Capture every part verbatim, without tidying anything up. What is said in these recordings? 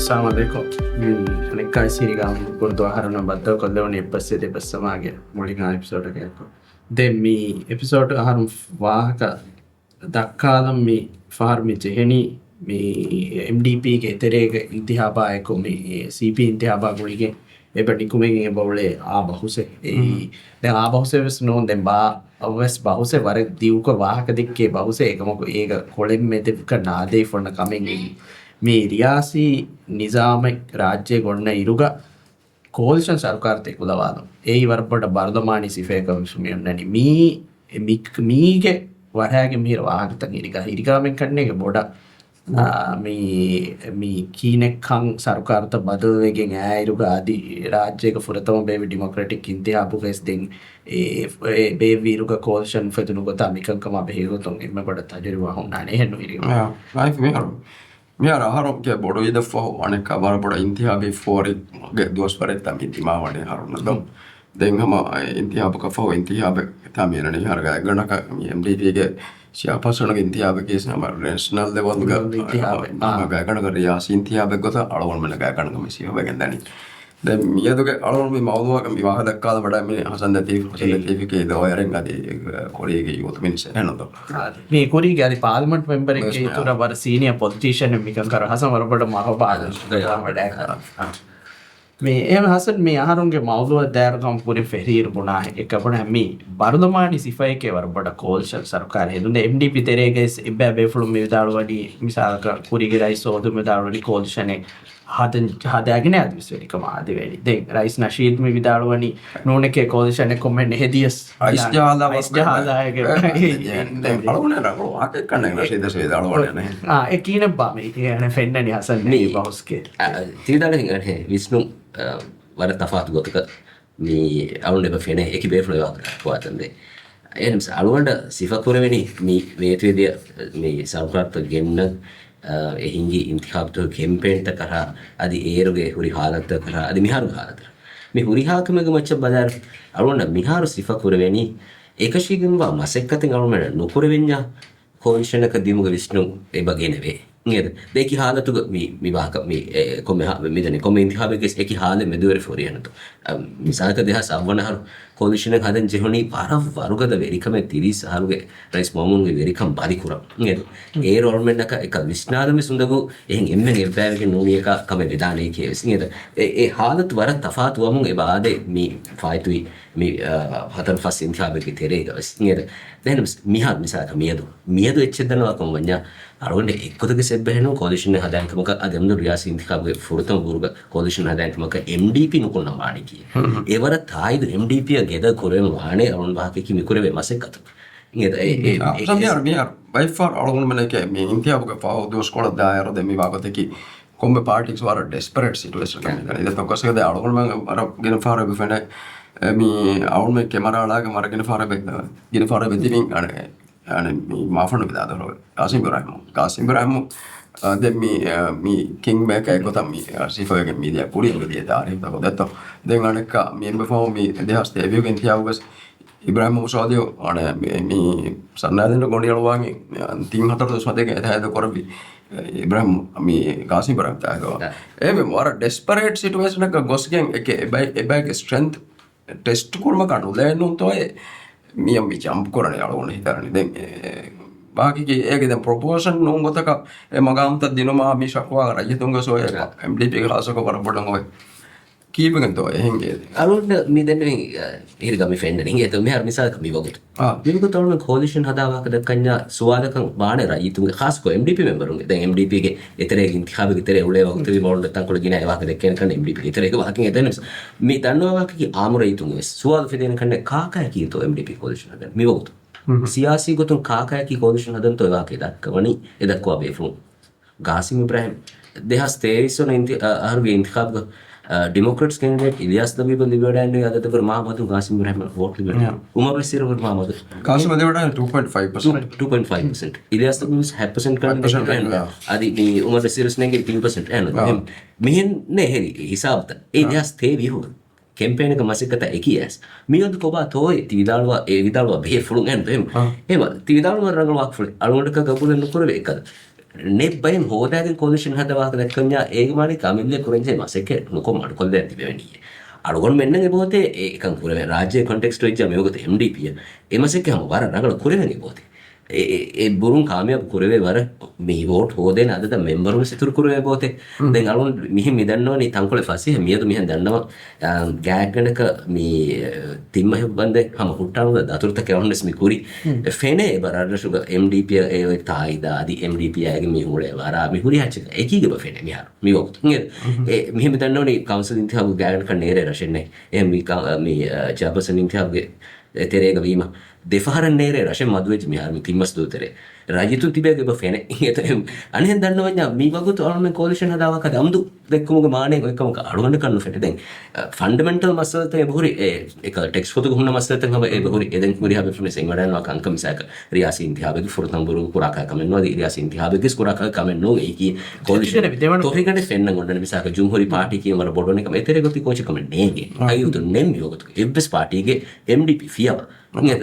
އައްސަލާމު ޢަލައިކުމް. މި އަނެއްކާވެސް ހިރި ގައުމު ކުރުދޫ އަހަރުންނަށް ބައްދަލުކޮށްލެވުނީ އެއްބަސްވީސް ދެބަސްވަނަ މާހުގެ މުޅި އެޕިސޯޑަކަށް. ދެން މި އެޕިސޯޑް އަހަރުން ވާހަކަ ދައްކާލަން މި ފަހަރު މި ޖެހެނީ މި އެމްޑީޕީގެ ތެރޭގެ އިންތިހާބާއެކު މި ސީޕީ އިންތިހާބާ ގުޅިގެން އެބަ ނިކުމެގެން އެބަ އުޅޭ އާ ބަހުސެއް. އެއީ ދެން އާ ބަހުސެއް ވެސް ނޫން، ދެން ބާ ވެސް ބަހުސެއް ވަރަށް ދިގުކޮށް ވާހަކަ ދެއްކޭ ބަހުސެއް. އެކަމަކު އޭގަ ކޮޅެއް މެދެއްކަ ނާދޭ ފޮންނަ ކަމެއް އެއީ މި ރިޔާސީ ނިޒާމެއް ރާއްޖޭގަ އޮންނަ އިރުގަ ކޯލިޝަން ސަރުކާރު ތެކުލަވާލުން. އެއީ ވަރަށް ބޮޑަށް ބަރުލަމާނީ ސިފައެއް ކަމަށް މި އޮންނަނީ. މީ، މި، މީގެ ވަރައިގެން މިހިރަ ވާހަކަތައް އިރިގަ، އިރިގާމެން ކަންނޭގެ ބޮޑަށް، އާ، މި، މި ކީނެއްކަން ސަރުކާރުތައް ބަދަލުވެގެން އައިއިރުގަ އަދި ރާއްޖޭގަ ފުރަތަމަ ބޭއްވި ޑިމޮކްރެޓިކް އިންތިހާބުގައި ދެން އެ، އެ ބޭއްވި އިރުގަ ކޯލިޝަން އުފެދުނު ގޮތާ މިކަންކަމާ ބެހޭ ގޮތުން އެންމެ ބޮޑަށް ތަޖުރިބާ ހުންނާނެ. އެހެން ނުހިރީ؟ އާ، ރައީފް މިހާރު މިހާރު އަހަރުގެ ބޮޑު އީދަށް ފަހު އަނެއްކާ ވަރަށް ބޮޑަށް އިންތިހާބީ ފޯރިގެ ދުވަސްވަރެއްތަ މި ދިމާވަނީ އަހަރުންނަށް ދޯ. ދެން ހަމަ އިންތިހާބަކަށް ފަހު އިންތިހާބެއް ތާ މި އެންޑީޕީގެ ޗެއާޕާސަނުގެ އިންތިހާބެކީ ހަމަ ނޭޝަނަލް ލެވަލްގެ އިންތިހާބެއް. ހަމަ ގާތްގަނޑަކަށް ރިޔާސީ އިންތިހާބެއް ގޮތަށް އަޅުގަނޑުމެންނަށް ގާތްގަނޑަކަށް މި ސިފަވެގެން ދަނީ. ދެން މިއަދުގެ އަޅުގަނޑު މި މައުލޫއަކަށް މި ވާހަކަ ދައްކާލަ ވަޑައި މި ހަސަން ލަތީފް، ހަސަން ލަތީފް ކީ ލޯޔަރެއް އަދި ކުރީގެ ޔޫތު މިނިސްޓަރެއް ނުދޯ. މި ކުރީގެ އަދި ޕާލަމެންޓް މެމްބަރެއްގެ އިތުރަށް ވަރަށް ސީނިއަ ޕޮލިޓީޝަނެއް މިކަން ކަރަ ހަސަން ވަރަށް ބޮޑަށް މަރުހަބާ ދަން. މި އެހެން ހަސަން މި އަހަރުންގެ މައުލޫއަށް ދާއިރު ކަމަށް ކުރިން ފެށިއިރު ބުނާހެން އެކަބުނަ މި ބަރުލަމާނީ ސިފައެކޭ ވަރަށް ބޮޑަށް ކޯލިޝަން ސަރުކާރެއް ހެދުން. ދެން އެމްޑީޕީ ތެރޭގައި އެއްބައި ބޭފުޅުން މި ވިދާޅުވަނީ މިސާލަކަށް ކުރީގެ ރައީސް ސޯދު މި ވިދާޅުވަނީ ކޯލިޝަނެއް ހަދަން، ހަދާގެން އަދިވެސް ވެރިކަމާ އަދި ވެރި. ދެން ރައީސް ނަޝީދު މި ވިދާޅުވަނީ ނޫނެކޭ ކޯލިޝަނެއް ކޮންމެ ނެހެދިޔަސް އައިސް ޖަހާލާ އައިސް ޖަހާލާގެ އެ، އެ، އެ، އެ، އަޅުގަނޑު ރަނގަޅު ވާހަކައެއް ކަންނޭނގެ ނަޝީދަށް ވިދާޅުވަނީ ނެހެން. އާ، އެ ކީނެއްބާ މި އެ ފެންނަނީ ހަސަން މި ނެހި ބަހުސްގެ. އަ، ތި ވިދާޅުވި ހެން ވިސްނުން، އަ، ވަރަށް ތަފާތު ގޮތަކަށް މި އަޅުގަނޑު އެބަ ފެނޭ އެކި ބޭފުޅުން ވާހަކަ ދައްކަވާތަންދެން. އެހެންސް އަޅުގަނޑަށް ސިފަ ކުރެވެނީ މި ވޭތުވެދިޔަ މި ސަރުކާރުތައް ގެންނަން، އަ، އެ ހިނގި އިންތިޚާބުތަކުގެ ކެމްޕޭންތަކަށް އަދި އޭރުގެ ހުރި ހާލަތުތަކަށް އަދި މިހާރުގެ ހާލަތަށް. މި ހުރިހާ ކަމެއްގެ މައްޗަށް ބަލާއިރު އަޅުގަނޑަށް މިހާރު ސިފަ ކުރެވެނީ އެކަށީގެންވާ މަސައްކަތެއް އަޅުގަނޑަށް ނުކުރެވެންޏާ ކޯލިޝަނަކަށް ދިއުމުގެ ވިސްނުން އެބަ ގެނެވޭ. އިނގޭތަ؟ ދެ އެކި ހާލަތުގަ މި، މި ވާހަކަ، މި، އެ، ކޮންމެ ހާ-، މިދަނީ ކޮންމެ އިންތިޚާބެއްގެ އެކި ހާލެއް މެދުވެރި ފޯރި އެންނަތޯ. އަ، މިސާލަކަށް ދެހާސް އަށްވަނަ އަހަރު ކޯލިޝަނެއް ހަދަން ޖެހުނީ ވަރަށް ވަރުގަދަ ވެރިކަމެއް ތިރީސް އަހަރުގެ ރައީސް މައުމޫންގެ ވެރިކަން ބަލިކުރަން. އިނގޭތަ؟ އޭރު އަޅުމެންނަކަށް އެކަ ވިސްނާލަމެސް އުނދަގޫ އެހެން އެންމެން އެއްބައިވެގެން ނޫނީ އެކާ ކަމެއް ވެދާނެ ކިޔޭވެސް. އިނގޭތަ؟ އެ، އެ ހާލަތު ވަރަށް ތަފާތު ވަމުން އެބަ އާދޭ މި ފާއިތުވި މި، އަ، ހަތަރު ފަސް އިންތިޚާބެއްގެ ތެރޭގަ ވެސް. އިނގޭތަ؟ ދެން މިހާރު މިސާލަކަށް މިއަދު، މިއަދު އެއްޗެއް ދަންނަވާ ކަމަށް ވަންޏާ، އަޅުގަނޑު އެއްގޮތަކަށް އެއްބަހެއް ނޫން ކޯލިޝަނެއް ހަދާނެ ކަމަކަށް އަދި އަމުދު ރިޔާސީ އިންތިޚާބުގެ ފުރަތަމަ ބުރުގަ ކޯލިޝަން ހަދާނެ ކަމަކަށް އެމްޑީޕީ ނުކުންނަން ވާނީ ކީއް؟ އެވަރަށް ތާއީދު އެމްޑީޕީއަށް ގެދަ ކުރެވެން ވާނެ އަޅުގަނޑު ވާހަކައަކީ މި ކުރެވޭ މަސައްކަތު. އިނގޭތަ؟ އެ، އެ، އެ، އެ، މިހާރު، މިހާރު ބައެއްފަހަރު އަޅުގަނޑުމެންނަކީ މި އިންތިޚާބުގެ ފަހު ދުވަސްކޮޅަށް ދާއިރު ދެން މި ވާގޮތަކީ ކޮންމެ ޕާޓީސް ވަރަށް ޑެސްޕަރޭޓް ސިޓުއޭޝަން ކަމެއް ދަނީ. ދެން ތޮކަސްގަދަ އަޅުގަނޑުމެން ވަރަށް ގިނަ ފަހަރަށް އެބަ ފެނޭ، އެ، މި އަޅުގަނޑުމެން ކެމަރާ އަޅާގެން ވަރަށް ގިނަ ފަހަރަށް އެބަ، ގިނަ ފަހަރަށް އެބަ ދިނީ، އަނެ، އަނެ، މި މާފަންނު ވިދާދޮރު ގާސިމް އިބްރާހިމް. ގާސިމް އިބްރާހިމް، އަ، ދެން މި، އަ، މި ކިންގް މޭކަރެއް ގޮތަށް މި، އަ، ސިފަވެގެން މިދިޔަ ކުރި މިދިޔަ ތާރީޚްތަކުން ދެއްތޯ. ދެން އަނެއްކާ މި އެންމެ ފަހު މި ދެހާސް ތޭވީހުގެ އިންތިޚާބުވެސް އިބްރާހިމް މުސާލިޔު، އަނެ، މި، މި ސަންނާދިން ގޮނޑިއަޅުވާގެން ތިން ހަތަރު ދުވަސް މަތޭގެ އެތާއިދު ކުރެއްވި، އިބްރާހިމް މި ގާސިމް އިބްރާހިމް ތާއިދު. އެ ވަރަށް ޑެސްޕަރޭޓް ސިޓުއޭޝަނަކަށް ގޮސްގެން އެކެ އެބައި، އެބައިގެ ސްޓްރެންތް ޓެސްޓް ކުރުމަކަށް ނުލޭނުންތޯއޭ މިއަށް މި ޖަމްޕް ކުރަނީ އަޅުގަނޑު ހިތަށް ދާނީ. ދެން އެ، ބާކީ އޭގެ ދެން ޕްރޮޕޯޝަން ނޫން ގޮތަކަށް އެ މަގާމްތައް ދިނުމާ މި ޝަކުވާ ރައްޔިތުންގެ ސޯއެ އެމްޑީޕީގެ ހާއްސަކޮށް ވަރަށް ބޮޑަށް އޮވެ. ކީއްވެގެންތޯ އެހެން ގޭ؟ އަޅުގަނޑަށް މި ދެންނެވި، އަ، ހިރިގަ މި ފެންނަނީ އިނގޭތޯ މިހާރު މިސާލަކަށް މި ވަގުތު. އާ. މި ވަގުތު އަޅުގަނޑު ކޯލިޝަން ހަދާ ވާހަކަ ދައްކަންޏާ ސުވާލަކަށް ވާނެ ރައްޔިތުންގެ ޚާއްސަކޮށް އެމްޑީޕީ މެމްބަރުންގެ. ދެން އެމްޑީޕީގެ އެތެރޭގެ އިންތިޚާބެއްގެ ތެރޭ އުޅޭ ވަގުތު މި މައުންޑަށް ތަންކޮޅެއް ގިނަ އެ ވާހަކަ ދެއްކޭނެ ކަން އެމްޑީޕީގެ ތެރޭގެ ވާހަކަ އެދެން މި ދަންނަވާ ވާހަކަކީ އާއްމު ރައްޔިތުން ވެސް ސުވާލު ފެދޭނެ ކަންނެ ކާކާއަކީތޯ އެމްޑީޕީ ކޯލިޝަން ހަދަން މި ވަގުތު؟ ސިޔާސީ ގޮތުން ކާކާއަކީ ކޯލިޝަން ހަދަންތޯ އެ ވާހަކަ ދައްކަވަނީ އެ ދައްކަވާ ބޭފުޅުން. ގާސިމް އިބްރާހިމް ދެހާސް ތޭވީސް ވަނަ އިންތި-، އަ، އަހަރުގެ އިންތިޚާބުގަ، އަ، ޑިމޮކްރެޓްސް ކެންޑިޑޭޓް އިލްޔާސް ލަބީބަށް ލިބިވަޑައިގެންނެވި އަދަދަށްވުރެ މާ މަދު ގާސިމް އިބްރާހިމަށް ވޯޓް ލިބިވަޑައިގެން. އުމަރު ނަސީރަށްވުރެ މާ މަދު. ގާސިމް ލިބިވަޑައިގެން ޓޫ ޕޮއިންޓް ފައިވް ޕަސެންޓް. ޓޫ ޕޮއިންޓް ފައިވް ޕަސެންޓް. އިލްޔާސް ލަބީބް ހަތް ޕަސެންޓް ކަން ހަތް ޕަސެންޓް އެ، އާ. އަދި މި އުމަރު ނަސީރު ވެސް ނެންގެން ތިން ޕަސެންޓް އެ، އާ. މިހެން ނޭ ހެރި ހިސާބުތައް. އެ އާ. ދެހާސް ތޭވީހުގަ ކެމްޕޭންގެ މަސައްކަތަށް އެކި އައިސް. މިއަދު ކޮބާ ތޯއޭ ތި ވިދާޅުވާ، އެ ވިދާޅުވާ ބެހޭ ފުޅުން އެހެން ދޯ؟ އެހެން. އާ. އެހެން ތި ވިދާޅުވާ ރަނގަޅު ވާހަކަފުޅެއް. އަޅުގަނޑަކަށް ގަބޫލެއް ނުކުރެވޭ އެކަލަ. ނެތް ބައެއް ހޯދާގެން ކޯލިޝަން ހަދާ ވާހަކަ ދައްކަންޏާ އޭގެ މާނައީ ކާމިލްގެ ކުރަންޖެހޭ މަސައްކަތް ނުކޮށް މަޑުކޮށްލަން ތިބެވެނީ. އަޅުގަނޑުމެންނަށް އެބައޮތޭ އެކަން ކުރެވޭ. ރާއްޖޭ ކޮންޓެކްސްޓް ވެއްޖާ މިވަގުތު އެމްޑީޕީއަށް އެ މަސައްކަތް ހަމަ ވަރަށް ރަނގަޅަށް ކުރެވެން އެބައޮތޭ. އެ، އެ، އެ ބުރުން ކާމިޔާބު ކުރެވޭ ވަރަށް މި ވޯޓް ހޯދޭނެ އަދަދަށް މެމްބަރުން ވެސް އިތުރު ކުރެވޭ އެބައޮތޭ. ދެން އަޅުގަނޑު މިހެން މި ދަންނަވަނީ ތަންކޮޅެއް ފަސޭހަ މިއަދު މިހެން ދަންނަވަން، އާ، ގާތްގަނޑަކަށް މި، އެ، ތިން މަހެއް ވަންދެން ހަމަ ހުއްޓާނުލާ ދަތުރުތަކެއް އަޅުގަނޑު ވެސް މި ކުރީ. ފެނޭ އެބަ ރަށްރަށުގަ އެމްޑީޕީއަށް އެ އޮތް ތާއީދާ އަދި އެމްޑީޕީއާއިގެ މީހުން އުޅޭ ވަރާ މި ހުރިހާ އެއްޗެއް އެކީގަ އެބަ ފެނޭ މިހާރު މި ވަގުތު. އެ، މިހެން މި ދަންނަވަނީ ކައުންސިލް އިންތިހާބު ގާތްގަނޑަކަށް ނޭރޭ ރަށެއް ނެތް. އެ މި ކަ-، މި، އަ، ޗެއާޕާސަން އިންތިހާބުގެ ތެރޭގަ ވީމަ، ދެފަހަރަށް ނޭރޭ ރަށެއް މަދުވެއްޖެ މިހާރު މި ތިން މަސް ދުވަހު ތެރޭ. ރައްޔިތުން ތިބޭގަ އެބަ ފެނޭ. އަނެއް ދަންނަވަންޏާ މި ވަގުތު އަޅުމެން ކޯލިޝަން ހަދާ ވާހަކަ އަމްދު ދެއްކުމުގެ މާނައެއް އޮތްކަމަކަށް އަޅުގަނޑަކަށް ނުފެނޭ. ދެން، އަ، ފަންޑަމެންޓަލް މައްސަލަތައް އެބަހުރި، އެ، އެކަ ޓެކްސް ފޮތުގަ ހުންނަ މައްސަލަތައް ހަމަ އެބަހުރި. އެ ދެން ހުރިހާ ބޭފުޅުން ވެސް އެނގިވަޑައިގަންނަވާ ކަންކަން މިސާލަކަށް ރިޔާސީ އިންތިހާބެއްގެ ފުރަތަމަ ބުރޫ ކުރާ ކަމެއް ނުވަތަ ރިޔާސީ އިންތިހާބެއްގެ ވެސް ކުރާ ކަމެއް ނޫން. އެއީކީ ކޯލިޝަން ތޮށިގަނޑެއް ފެންނަން އޮންނަނީ މިސާލަކަށް ޖުމްހޫރީ ޕާޓީ ކިޔަން ވަރަށް ބޮޑު ވަނީ ކަމަށް އެތެރޭގަ އޮތީ ކޯޗެއް ކަމެއް ނޭނގެ. އައި އޮތު ނެއް މި ވަގުތު އެއްވެސް ޕާޓީގެ އެމްޑީޕީ ފިޔަވަ.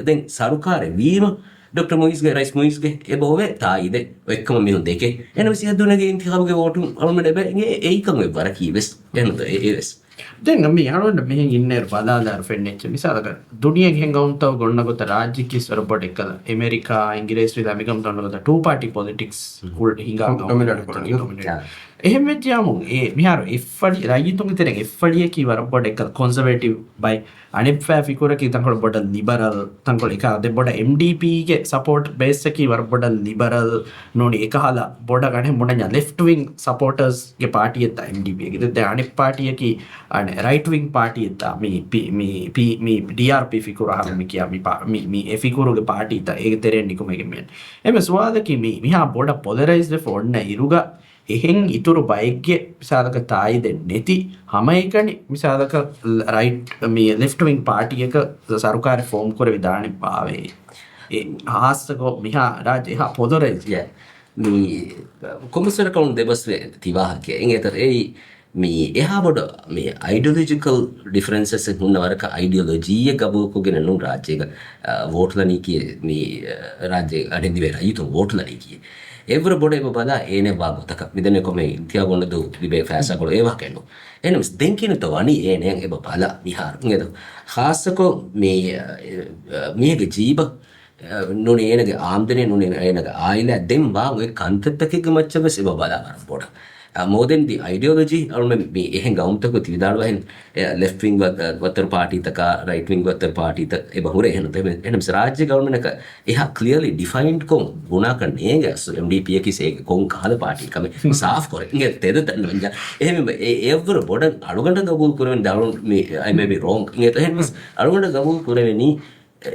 ދެން ސަރުކާރެއް ވީމަ، ޑޮކްޓަރ މުއިޒްގެ، ރައީސް މުއިޒްގެ އެބަ އޮވޭ ތާއީދެއް އޮތްކަމަށް މީހުން ދެކޭ. އެނަމަ ސިޔަދޫނެގެ އިންތިހާބުގެ ވޯޓުން އަޅުމެން އެބަ އެނގޭ އެއީކަމުގެ ވަރަކީ ވެސް. އެހެންތަ އެ، އެވެސް. ދެން މި އަޅުގަނޑަށް މިހެން އިންނައިރު ބަލާލާއިރު ފެންނަ އެއްޗެއް މިސާލަކަށް ދުނިޔޭގެ ހިނގައުންތައް ގޮންނަ ގޮތަށް ރާއްޖެއްގެ ވަރަށް ބޮޑަށް އެއްކަލަ އެމެރިކާ، އިނގިރޭސި ވިލާ މިކަމު ދޮންނަ ގޮތަށް ޓޫ ޕާޓީ ޕޮލިޓިކްސް ހިނގާ ޑޮމިނޭޓް ކުރަނީ. އެހެން ވެއްޖިއްޔާމު އެ މިހާރު އެއްފަޅި ރައްޔިތުންގެ ތެރެއިން އެއްފަޅިއަކީ ވަރަށް ބޮޑަށް އެއްކަލަ ކޮންސަވޭޓިވް ބައެއް. އަނެއްފައި ފިކުރަކީ ތަންކޮޅެއް ބޮޑަށް ލިބަރަލް، ތަންކޮޅެއް އެކަހަލަ ދެ ބޮޑަށް އެމްޑީޕީގެ ސަޕޯޓް ބޭސްއަކީ ވަރަށް ބޮޑަށް ލިބަރަލް ނޫނީ އެކަހަލަ ބޮޑަށް އަނެއް ބުނަންޏާ ލެފްޓް ވިން ސަޕޯޓަރސްގެ ޕާޓީއެއްތާ އެމްޑީޕީއަކީ. ދެ، ދެ އަނެއް ޕާޓީއަކީ އަނެއް ރައިޓް ވިން ޕާޓީއެއްތާ މި ޕީ، މި ޕީ، މި ޑީއާރްޕީ ފިކުރު އަހަރު މި ކިޔާ މި ޕާ-، މި، މި އެ ފިކުރުގެ ޕާޓީތާ އޭގެ ތެރެއިން ނިކުމެގެން މި. އެމެ ސުވާލަކީ މި، މިހާ ބޮޑަށް ޕޮލަރައިޒްޑް ވެފަ އޮންނަ އިރުގަ އެހެން އިތުރު ބައެއްގެ މިސާލަކަށް ތާއީދެއް ނެތި ހަމައެކަނި މިސާލަކަށް ރައިޓް މި ލެފްޓް ވިން ޕާޓީއަކަށް ސަރުކާރެއް ފޯމް ކުރެވި ދާނެ ބާވޭ. އެ ހާއްސަކޮށް މިހާ ރާއްޖެ އެހާ ޕޮލަރައިޒް. މި ކޮމިސަރ ކައުން ދެބަސްވެ ތި ވާހަކަ އެނގޭތަ އެއީ މި އެހާ ބޮޑަށް މި އައިޑިއޮލޮޖިކަލް ޑިފަރެންސަސް ހުންނަ ވަރަކަށް އައިޑިއޮލޮޖީއެއް ގަބޫލުކޮށްގެން ނޫން ރާއްޖޭގަ، އަ، ވޯޓް ލަނީކީ މި، އަ، ރާއްޖޭ އަޑެއް ދިވެހި ރައްޔިތުން ވޯޓް ލަނީކީ. އެއްވަރު ބޮޑަށް އެބަ ބަލާ އޭނެ ވާ ގޮތަކަށް. މިދެންނެ ކޮމެ އިންތިހާބު އޮންނަ ދުވަހު ލިބޭ ފައިސާކޮޅު އެ ވާހަކައެއް ނޫން. އެހެނަސް ދެން ކިހިނެއްތޯ ވަނީ އޭނެއަށް އެބަ ބަލާ މިހާރު. އިނގޭތޯ؟ ޚާއްޞަކޮށް މި، އަ، މީހެއްގެ ޖީބަށް، އަ، ނޫނީ އޭނަގެ އާމްދަނީ ނޫނީ އޭނަގެ އާއިލާ ދެން ވާ އޮތް ކަންތައްތަކެއްގެ މައްޗަށް ވެސް އެބަ ބަލާ ވަރަށް ބޮޑަށް. އަ، މޯ ދެން ދި އައިޑިއޮލޮޖީ އަޅުމެން މި އެހެން ގައުމުތަކުގަ ތި ވިދާޅުވާހެން، އެ، ލެފްޓް ވިން ވަ-، އަ، ވައްތަރު ޕާޓީތަކާ، ރައިޓް ވިން ވައްތަރު ޕާޓީތައް އެބަ ހުރޭ އެހެން. އެހެން ރާއްޖޭގަ އަޅުމެންނަކަށް އެހާ ކްލިއަރލީ ޑިފައިންޑްކޮށް ބުނާކަށް ނޭނގެ އަސްލު އެމްޑީޕީއަކީ އޭގެ ކޮން ކަހަލަ ޕާޓީ ކަމެއް ސާފް ކުރެ. އިނގޭ ތެދަށް ދަންނަވަންޏާ. އެހެންވީމަ އެ އެއްވަރު ބޮޑަށް އަޅުގަނޑަށް ގަބޫލު ކުރެވެނީ ދާޅުން މި، އައި މޭ ބީ ރޯންގް. އިނގޭތޯ؟ އެހެންވެސް އަޅުގަނޑަށް ގަބޫލު ކުރެވެނީ، އެ،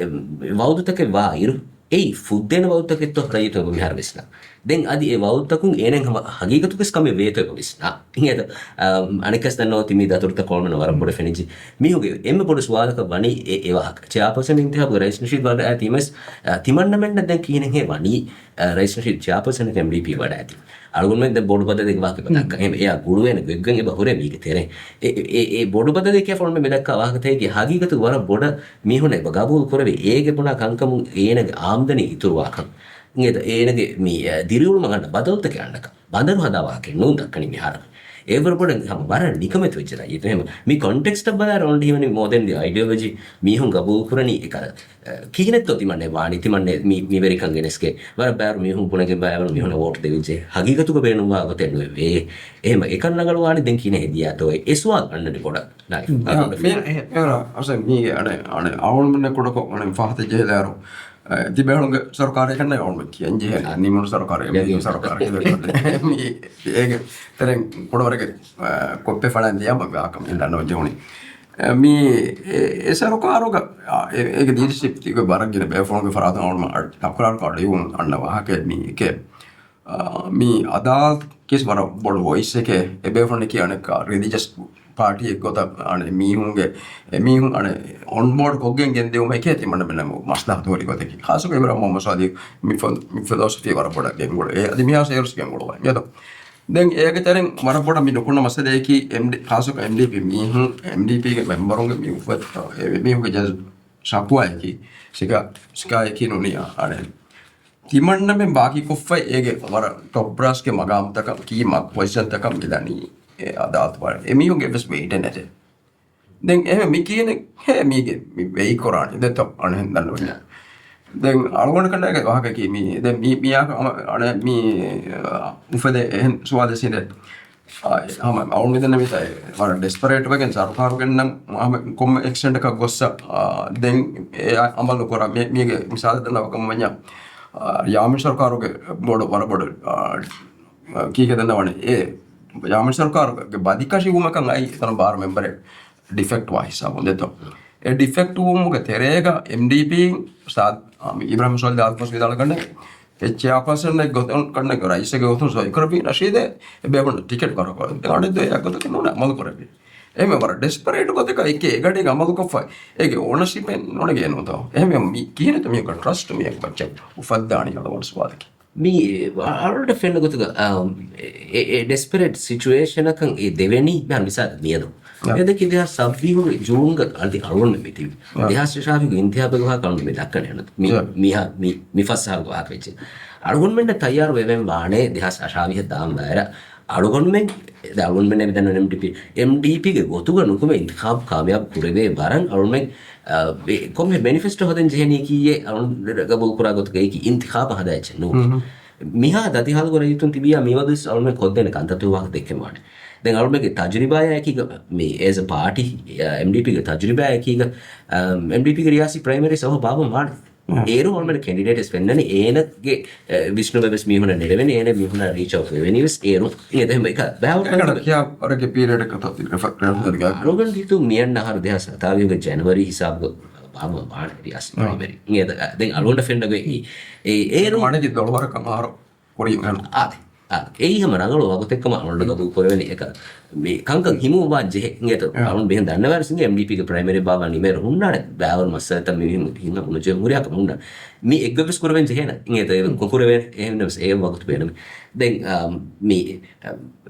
ވައުދުތަކެއް ވާ އިރު، އެއީ ފުއްދޭނެ ވައުދުތަކެއްތޯ ރައްޔިތުން އެބަ މިހާރު ވިސްނާ. ދެން އަދި އެ ވައުދުތަކުން އޭނައަށް ހަމަ ހަގީގަތުގަސް ކަމެއް ވޭތޯ އެބަ ވިސްނާ. އިނގޭތޯ؟ އަ، އަނެއްކާސް ދަންނަވަ އޮތީ މި ދަތުރުތައް ކޮޅުމެން ވަރަށް ބޮޑަށް ފެނިއްޖެ. މީހުންގެ އެންމެ ބޮޑު ސުވާލަކަށް ވަނީ އެ، އެ ވާހަކަ. ޗެއާޕާސަން އިންތިހާބުގަ ރައީސް ނަޝީދު ވަޑައި ތީމަސް، އަ، ތިމަންނަމެންނަށް ދެން ކިހިނެއްހޭ ވަނީ، އަ، ރައީސް ނަޝީދު ޗެއާޕާސަނަކަށް އެމްޑީޕީ ވަޑައި ތީ. އަޅުގަނޑުމެން ދެން ބޮޑު ބަދަލެއްގެ ވާހަކަ ދައްކާ. އެހެން އެއާ ގުޅުވޭނެ ގޮތްގަން އެބަ ހުރޭ މީގެ ތެރޭ. އެ، އެ، އެ ބޮޑު ބަދަލެއް ކިޔާފަ އަޅުމެން މި ދައްކާ ވާހަކަތަކެއްގެ ހަގީގަތު ވަރަށް ބޮޑަށް މީހުންނަށް އެބަ ގަބޫލު ކުރެވި އޭގެ ބުނާ ކަންކަމުން އޭނަގެ އާމްދަނީ އިތުރުވާކަން. އިނގޭތަ އޭނަގެ މި، އަ، ދިރިއުޅުމަށް އަންނަ ބަދަލުތަކެއް އަންނަކަން. ބަނދަރު ހަދާ ވާހަކައެއް ނޫން ދައްކަނީ މިހާރު. އެވަރު ބޮޑަށް ހަމަ ވަރަށް ނިކަމެތި ވެއްޖެ ރައްޔިތު. އެހެން މި ކޮންޓެކްސްޓަށް ބަލާއިރު އަޅުގަނޑު ހީވަނީ މޯ ދެން ދި އައިޑިއޮލޮޖީ މީހުން ގަބޫލު ކުރަނީ އެކަލަ. އަ، ކިހިނެއްތޯ ތިމަންނެ ވާނީ؟ ތިމަންނެ މި، މިވެރިކަން ގެނެސްގެ ވަރަށް ބާރު މީހުން ބުނެގެން ބައިވަރު މީހުންނަށް ވޯޓް ދެވިއްޖެ. ހަގީގަތުގަ ބޭނުންވާ ގޮތެއް ނުވެވޭ. އެހެން އެކަން ރަނގަޅުވާނީ ދެން ކިހިނެއް ހެދިޔާތޯ އެ ސުވާލު އަންނަނީ ބޮޑަށް. ނާއިފް. އެ، އަ، އަ، އަ، އަސަން މީގެ އަނެއް، އަނެއް އަޅުގަނޑުމެންނަށް ކުޑަކޮށް އަނެއް ފާހަތަ ޖެހިލާއިރު، އަ، ތިބޭފުޅުންގެ ސަރުކާރެއް ކަންނޭނގެ އަޅުގަނޑު ކިޔަން ޖެހޭ. އަ، ނިމުނު ސަރުކާރެއް، އެ، ނިމުނު ސަރުކާރެއް. މީ އޭގެ ތެރެއިން ކުޑަވަރެއްގެ، އަ، ކޮއްޕެއް ފަޅަން ދިޔާ މަގާ ކަމެއް ދަންނަވަން ޖެހުނީ. އަ، މީ އެ، އެ ސަރުކާރުގަ، އަ، އެ، އޭގެ ލީޑަޝިޕް ތިގެ ވަރަށް ގިނަ ބޭފުޅުންގެ ފަރާތުން އަޅުގަނޑު ތަކުރާރު ކޮށް އަޑުއިވުން އަންނަ ވާހަކައެއް މީ އެކޭ. އާ، މީ އަދާލަތު ކީސް ވަރަށް ބޮޑު ވޮއިސްއެކޭ. އެބޭފުޅުންނަކީ އަނެއްކާ ރިލިޖަސް ޕާޓީއެއް ގޮތަށް އަނެއް މީހުންގެ، އެ މީހުން އަނެއް އޮންބޯޑް ކޮށްގެން ގެންދިއުމަކޭ ތިމަންނަމެންނަށް މަސްލަހަތު ހުރި ގޮތަކީ. ޚާއްޞަކޮށް އިބްރާހިމް މުހައްމަދު ސާދިޤް މި ފޮ-، މި ފިލޯސޮފީ ވަރަށް ބޮޑަށް ގެންގުޅޭ. އެ އަދި މިހާ ސޭރުސް ގެންގުޅުވަން. އިނގޭތޯ؟ ދެން އޭގެ ތެރެއިން ވަރަށް ބޮޑަށް މި ނުކުންނަ މައްސަލައަކީ އެމްޑީ-، ޚާއްޞަކޮށް އެމްޑީޕީ މީހުން، އެމްޑީޕީގެ މެމްބަރުންގެ މި އުފަ-، އެ މީހުންގެ ޖަޒް-، ޝަކުވާއަކީ، ސިކާ-، ސިކާޔަތަކީ ނޫނީ އަނެއް ތިމަންނަމެން ބާކީކޮށްފައި އޭގެ ވަރަށް ޓޮޕް ބްރާސްގެ މަގާމުތަކަށް ކީ މަ-، ޕޮޒިޝަންތަކަށް މިދަނީ އެ އަދާލަތު ވާނެ. އެމީހުންގެ ވެސް ވެއިޓެއް ނެތޭ. ދެން އެހެން މި ކިޔެނެ ހޭ މީގެ މި ވެއި ކުރާނީ ދެތޯ އަނެއް ދަންނަވަންޏާ. ދެން އަޅުގަނޑު ކަނޑާގެ ވާހަކަކީ މީ ދެން މީ މިޔާ އަނެ މީ އުފެދޭ އެހެން ސުވާލެއް ސިނދެ. އާ، ހަމަ އަޅު މިދަންނަ މިތާ ވަރަށް ޑެސްޕަރޭޓް ވެގެން ސަރުކާރުގެންނަށް ހަމަ ކޮންމެ އެކްސްޓެންޑަކަށް ގޮއްސަ، އާ، ދެން އެ އަމަލު ކުރާ މި-، މީގެ މިސާލެއް ދަންނަވަކަމަށް ވަންޏާ، އާ، ޔާމީން ސަރުކާރުގެ ބޮޑު، ވަރަށް ބޮޑު، އާ، ކީކޭ ދަންނަވަނީ އެ ޔާމީން ސަރުކާރުގެ ބަދިކަށިވުމަކަށް އައި އެތަނަށް ބާރަ މެމްބަރެއް ޑިފެކްޓް ވާ ހިސާބުން ދެތޯ. އެ ޑިފެކްޓް ވުމުގެ ތެރޭގަ އެމްޑީޕީ ސާދް، އާ، މި އިބްރާހިމް ސޯލިހް ދާލުކޮސް ވިދާޅުކަނޑެ އެ ޗެއާޕާސަން ގޮތުން ކަންނެ ރައީސެއްގެ ގޮތުން ޒޮއިކަރަބީ ނަޝީދެ އެ ބޭފުޅުން ޓިކެޓް ކަރަކޮށް އަނެއް ދޮއެއް ގޮތަކަށް ނޫން އަމަލު ކުރެވި. އެހެން ވަރަށް ޑެސްޕަރޭޓް ގޮތަކަށް އެކޭ އެގަޑީގަ އަމަލުކޮށްފަ އޭގެ އޯނަޝިޕެއް ނުނެގޭ ނޫންތޯ. އެހެން މި ކިހިނެއްތަ މީގަ ޓްރަސްޓް މީގަ މައްޗަށް އުފައްދާނީ އަޅުގަނޑު ސުވާލަކީ. މި އަޅުގަނޑަށް ފެންނަ ގޮތުގަ، އާ، އެ، އެ، އެ ޑެސްޕަރޭޓް ސިޗުއޭޝަނަކަށް އެ ދެވެނީ މިހާރު މިސާލަށް މިއަދު. އާ. އެދަކީ ދެހާސް ސައްބީސް ޖޫންގަ އަދި އަޅުގަނޑު މިތިބި. އާ. ދެހާސް އަށާވީހުގެ އިންތިހާބުގެ ވާހަކަ އަޅުގަނޑު މި ދައްކަނީ އަންނަ. މި، އާ. މިހާ، މި، މި ފަސް އަހަރުގެ ވާހަކަ ވެއްޖެ. އަޅުގަނޑުމެންނަށް ތައްޔާރު ވެވެން ވާނެ ދެހާސް އަށާވީހަށް ދާން ވައިރަށް. އަޅުގަނޑުމެން، ދެ އަޅުގަނޑުމެން މިދަންނަ އެމްޑީޕީ، އެމްޑީޕީގެ ގޮތުގަ ނުކުމެ އިންތިޚާބު ކާމިޔާބު ކުރެވޭ ވަރަށް އަޅުގަނޑުމެން، އާ، ކޮންމެ މެނިފެސްޓޯ ހަދަން ޖެހެނީކީއޭ އަޅުގަނޑު ގަބޫލު ކުރާ ގޮތުގައި އިންތިޚާބު ހަދާ އެއްޗެއް ނޫން. މިހާ ދަތި ހާލުގަ ރައްޔިތުން ތިބިޔާ މިވަގުތު އަޅުމެން ކޮށްދޭނެ ކަންތައްތައް ވާހަކަ ދެއްކެން ވާނެ. ދެން އަޅުމެންގެ ތަޖުރިބާއާ އެކީގަ މި އޭޒް އަ ޕާޓީ، އެމްޑީޕީގެ ތަޖުރިބާއާ އެކީގަ، އެމްޑީޕީގެ ރިޔާސީ ޕްރައިމަރީ ސަބަބު ބާވަން ވާނެ. އޭރު އަޅުމެން ކެނޑިޑޭޓްސް ފެންނަނީ އޭނަގެ، އެ، ވިސްނުމެއް ވެސް މީހުނަށް ނެރެވެނީ، އޭނަ މީހުނަށް ރީޗް އައުޓް ވެވެނީ ވެސް އޭރު. އެ ދެން އެކަ ބައިވަރު ކިޔާ ވަރަކެ ޕީރިއޑަކަށް ތައް އަޅުގަނޑު ހިތު މިއަންނަ އަހަރު ދެހާސް ހަތާވީހުގެ ޖެނުއަރީ ހިސާބުގަ ބާވަން ވާނެ ރިޔާސީ ޕްރައިމަރީ. އެ ދެން އަޅުގަނޑަށް ފެންނަ ގޮތް އެ، އެ، އޭރު މަނެގެ ދޮޅުވަރަކަށް އަހަރު ކުރިން އަން. އާދެ، އާދެ. އެއީ ހަމަ ރަނގަޅު ވަގުތެއްކަމަށް އަޅުގަނޑު ގަބޫލު ކުރެވެނީ އެކަ. މި ކަންކަން ހިމުން ވާން ޖެހޭ އިނގޭތޯ. އާ. އަޅުން މިހެން ދަންނަވާރިސް އިނގޭ އެމްޑީޕީގެ ޕްރައިމަރީ ބާވާ ނިމޭރު ހުންނާނެ. ބާވަރު މައްސަލަތައް މި މި ހިނގާ ހުންނަ ޖެހުން ހުރިހާކަމަށް ހުންނާނެ. މި އެއްގޮތްވެސް ކުރެވެން ޖެހޭނެ. އިނގޭތޯ އެ ކުރެވޭނެ. އެހެންނަމަސް އެ ވަގުތު ބޭނުމޭ. ދެން، އާ، މި، އާ،